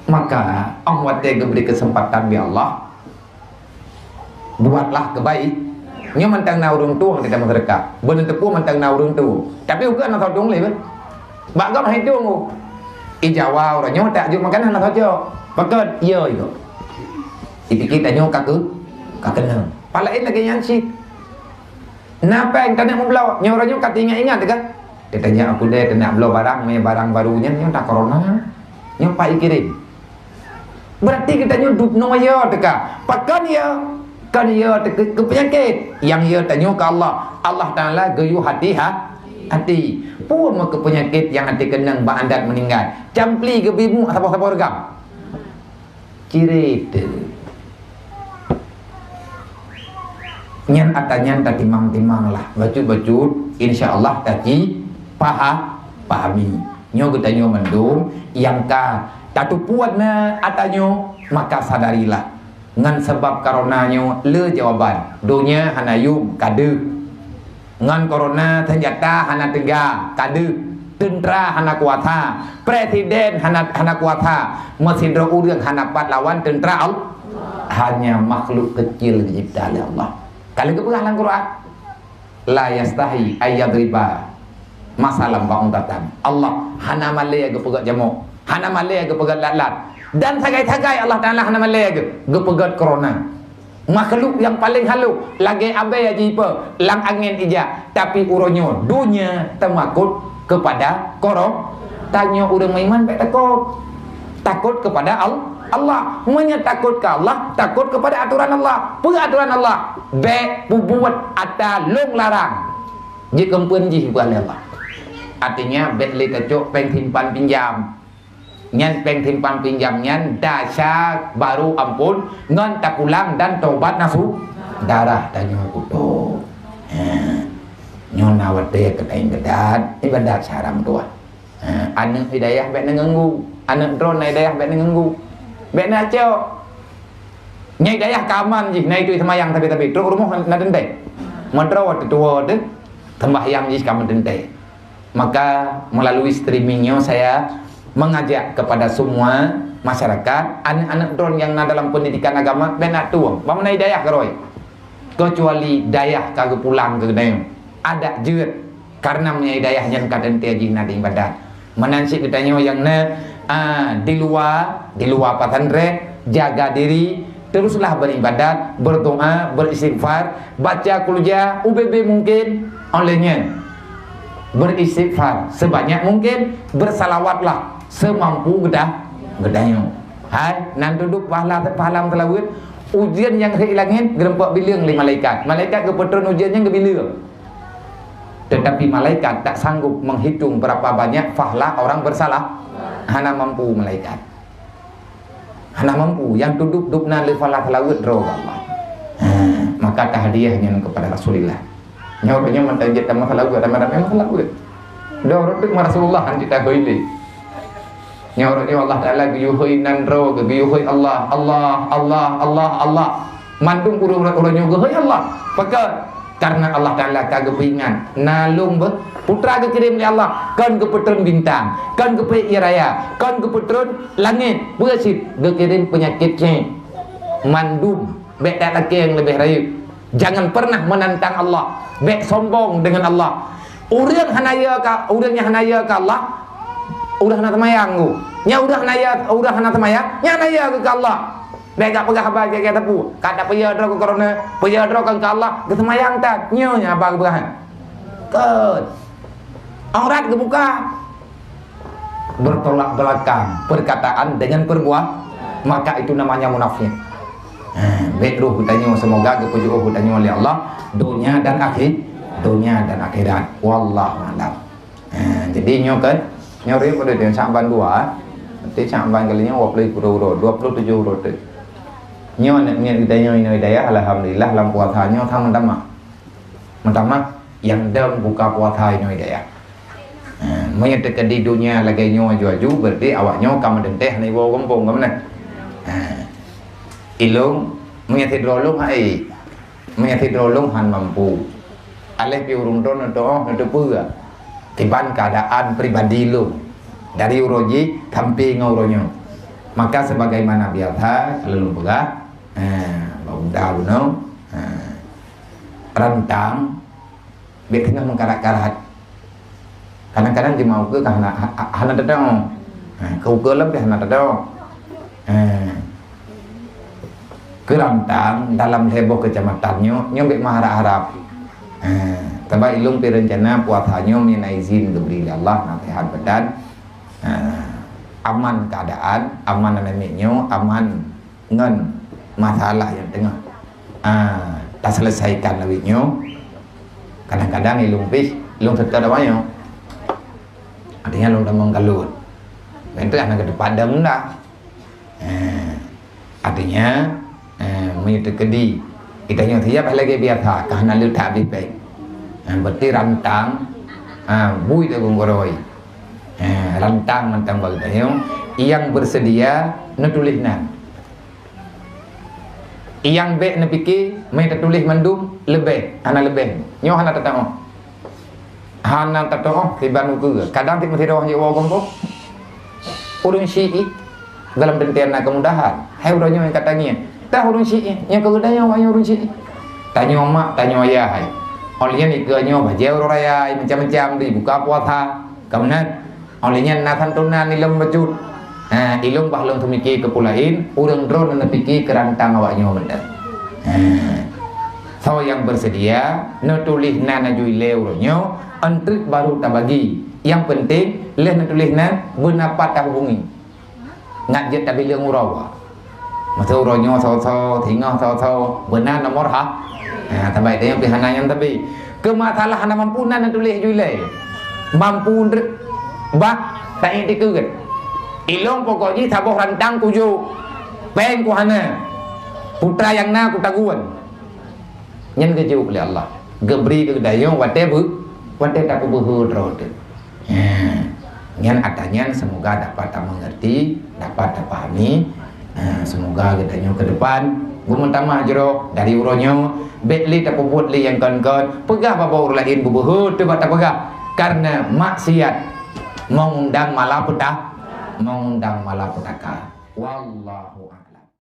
Maka, 'oh watée geubri keuseumpatan lé Allah, buatlah keubaik. Nyoe mantong na ureuëng tueng di dalam syeuruga. Beuneuteupeu mantong na ureuëng tueng. Tapi ukeue na soe tueng lé, kan? Bak gob hai tueng, oh. Ijawa ureuëng nyoe tak jok makanan na soe jok. Pakon? Iya, iya. Dipikir tanyoe ka keu-, ka keunong. Palaén lagée nyan cit. Na péng taneuk meubloe, nyoe uroe nyoe ka teuingat-ingat teuka. Teutanyoe aku deh, taneuk bloe barang, mé barang baru nyan, nyoe tak corona. Nyoe pat ikirém. Berarti geutanyoe dubnoe yo teuka. Pakon yo? Kon yo teuka keu peunyakét. Nyang yo tanyoe keu Allah. Allah Taala geuyue hati ha-, hati. Peue meukeue peunyakét nyang hati keunong bak adat meuninggai? Campli geubri muek saboh-saboh reugam. Cirét. Nyan ata nyan tatimang-timang lah. Bacut-bacut, insya Allah taci paha-, pahami. Nyoe geutanyoe mandum nyang ka tateupeue na ata nyoe, maka sadarilah. Ngon sabab corona nyoe le jawaban. Donya hana yum, ka deuh. Ngon corona, senjata hana teuga, ka deuh, teuntra hana kuasa, presiden hana, hana kuasa, meusidroe ureuëng hana pat lawan teuntra Allah. Hanya makhluk kecil dicipta oleh Allah. Ka lheueh geupeugah lam Quran, "La yastahi ayyadriba masalam ba'udatan." Allah hana malée geupeugét jamok, hana malée geupeugét lat-lat. Dan sagai-sagai Allah Taala hana malée geu-, geupeugét corona. Makhluk nyang paleng halôh, lagée abée jipe lam angén ija, tapi uroe nyoe donya teumakot keupada koro-, tanyoe ureuëng meuiman bék takot. Takot keupada Al-, Allah. Meunyoe takot keu Allah, takot keupada atoran Allah. Peue atoran Allah? Bék peubuet ata lôn larang. Jikeumpuen jih bukan Allah. Artinya, bék lé tacok péng simpan pinjam. Nyan péng simpan pinjam nyan dasar baru ampôn ngon tapulang dan tobat nasuh darah tanyoe kuto. Ha. Nyoe na watée keutai ibadat, ibadat saram tuah. Ha. Aneuëk hidayah bék neuganggu. Aneuëk droe na hidayah bék neuganggu. Bék neucok. Nyai dayah ka aman jih, na itu seumayang tapi-tapi. Trok rumoh na teuntée. Meudroe watée tuwoe teuh, sembahyang jih ka meuteuntée. Maka, melalui streaming nyoe saya mengajak kepada semua masyarakat, aneuk-aneuk droen nyang na dalam pendidikan agama, bék na tueng, bak meunan dayah keurôi. Kecuali dayah ka geupulang keu geutanyoe, adak jeuet, karena meunyoe dayah nyan ka teuntée jih na di ibadat. Meunan cit geutanyoe nyang na, a, di luwa, di luwa pesantren, jaga diri, teruslah beribadat, berdoa, beristighfar, baca kulja, ubebe mungkin, oleh nyan. Beristighfar sebanyak mungkin, bersalawatlah semampu geudah, geutanyoe. Hai, nan tudok pahala, pahala meuseulaweuet, ujeuen nyang rhek langét geureumpok bileueng lé malaikat. Malaikat geupeutreun ujeuen nyan geubileueng. Tetapi malaikat tak sanggup menghitung berapa banyak pahala orang bersalah. Hana mampu malaikat. Hana mampu, nyang tudok-dok na lé pahala seulaweuet droe bak Allah. Ha, maka tahdiah nyan kepada Rasulullah. Nyoe, nyoe mantong jeuet tamah seulaweuet, tamah ramé seulaweuet. Droe teuk ma Rasulullah han jeuet tahôi lé. Nyoe, nyoe Allah Taala geuyue hôi nan droe, geuyue hôi Allah, Allah, Allah, Allah, Allah. Mandum ureuëng-ureuëng nyoe geuhôi Allah. Pakon? Karena Allah Taala ka geupeuingat, na lôn beuh, putra geukirém lé Allah, kon geupeutreun bintang, kon geupeuék ie raya, kon geupeutreun langét, peue cit geukirém peunyakét cék. Mandum, bék that lakée nyang leubeh rayeuk. Jangan pernah menantang Allah. Bék sombong dengan Allah. Ureuëng hana yö ka, ureuëng nyang hana yö ka Allah, ureuëng hana seumayang ku. Nyang ureuëng hana yö, ureuëng hana seumayang, nyang hana yö ka Allah. Bék gak peugah haba gét-gét teupeu. Ka tapeuyö droe keu korona, peuyö droe keu Allah, geuseumayang that. Nyoe nyang haba geupeugah. Kon. Aurat geubuka. Bertolak belakang perkataan dengan perbuatan, maka itu namanya munafik. Ha, bék roh geutanyoe, semoga geupeujeuet roh geutanyoe lé Allah, dunia dan akhir, dunia dan akhirat. Wallahu a'lam. Ha, jadi nyoe kan, nyoe rieb udah Syaban dua, berarti Syaban kali nyoe dua puluh uroe, dua puluh tujuh uroe tu. Nyoe aneuk miet geutanyoe inoe dayah, alhamdulillah, lam puasa nyoe sang meutamah. Meutamah, nyang dong buka puasa inoe dayah. Ha, meunyoe teukeudi dunia lagée nyoe aju-aju, berarti awak nyoe ka meudenteh hana iwoe gampông, ka meunan. Ha. Ilong, meunyoe sidroe lôn hai, meunyoe sidroe lôn han mampu. Aléh pi ureuëng droe neutoh neuteupeue kiban keadaan pribadi lôn dari uroe jih sampai ngon uroe nyoe. Maka sebagaimana biasa, kalau lôn peugah, ha, bak uda bunoe, ha, rantang, bék teungoh meukarat-karat. Kadang-kadang jeumaoh ukeue ka hana, ha-, ha-, hana teudong. Ha, keu ukeue lom pih hana teudong. Ha. Keu rantang dalam lhée boh keucamatan nyoe, nyoe bék meuharab-harab. Ha, sabab ilong pih reuncana puasa nyoe meunyoe na izin geubri lé Allah, na seuhat badan. Ha, aman keadaan, aman aneuk miet nyoe, aman ngon masalah nyang teungoh, ah, taseulesaikan lawét nyoe, kadang-kadang ilong pih, ilong seutôt awak nyoe. Artinya lôn tamong kalut. Nyan teuh hana keuteupadam dah. Eh, artinya, eh, meunyoe teukeudi, geutanyoe siap lagée biasa, ka hana leuet that abéh péng. Eh, berarti rantang, ah, bui teuh gurôi. Eh, rantang mantong bak geutanyoe, nyang bersedia neutuléh nan. Nyang bék neupike, meutuléh mandum leubeh, hana leubeh. Nyoe hana teutamong. Hana tatoh kiban ukeue. Kadang tiep meusidroe jiwoe gampông. Ureuëng syiek dalam teuntèe na keumudahan. Hai ureuëng nyoe nyang ka tangieng. Tah ureuëng syiek nyang keu geutanyoe awaknyoe ureuëng syiek. Tanyoe mak, tanyoe ayah hai. Óh lheueh nyan ikeue nyoe bajèe uroe raya, macam-macam di buka puasa. Ka meunan. Óh lheueh nyan na santunan ilôn bacut. Ha, ilôn bah lôn teumike keu peue laén, ureuëng droe na neupike keu rantang awaknyoe mantong. Ha. Soe nyang beuseudia neutuléh nan aju ilèe uroe nyoe, eunteuk baru tabagi. Nyang peunteng lheueh neutuléh nan beuna pat tahubungi. Ngat jeuet tabileueng uroe. Masa uroe nyoe soe-soe, singoh soe-soe, beuna nomor ha. Ha, tabai tanyoe pih hana nyang tabi. Keu masalah hana mampu nan neutuléh aju ilèe. Mampu ndrek bah taék dikeue. Ilôn pokok jih saboh rantang kujok. Péng ku hana. Putra nyang na kutagun. Nyan geujok lé Allah. Geubri keu geutanyoe watèe beu, watèe tapeubeuhe droe teuh. Ha, nyan atra nyan semoga dapat tamengerti, dapat tapahami. Ha, semoga geutanyoe ke depan beumeutamah jroh dari uroe nyoe, bèk lé tapeubuet lé nyang kon-kon, peugah bak ureuëng laén beubeuhe teuh bak tapeugah. Karena maksiat mengundang malapeta-, mengundang malapetaka. Wallahu a'lam.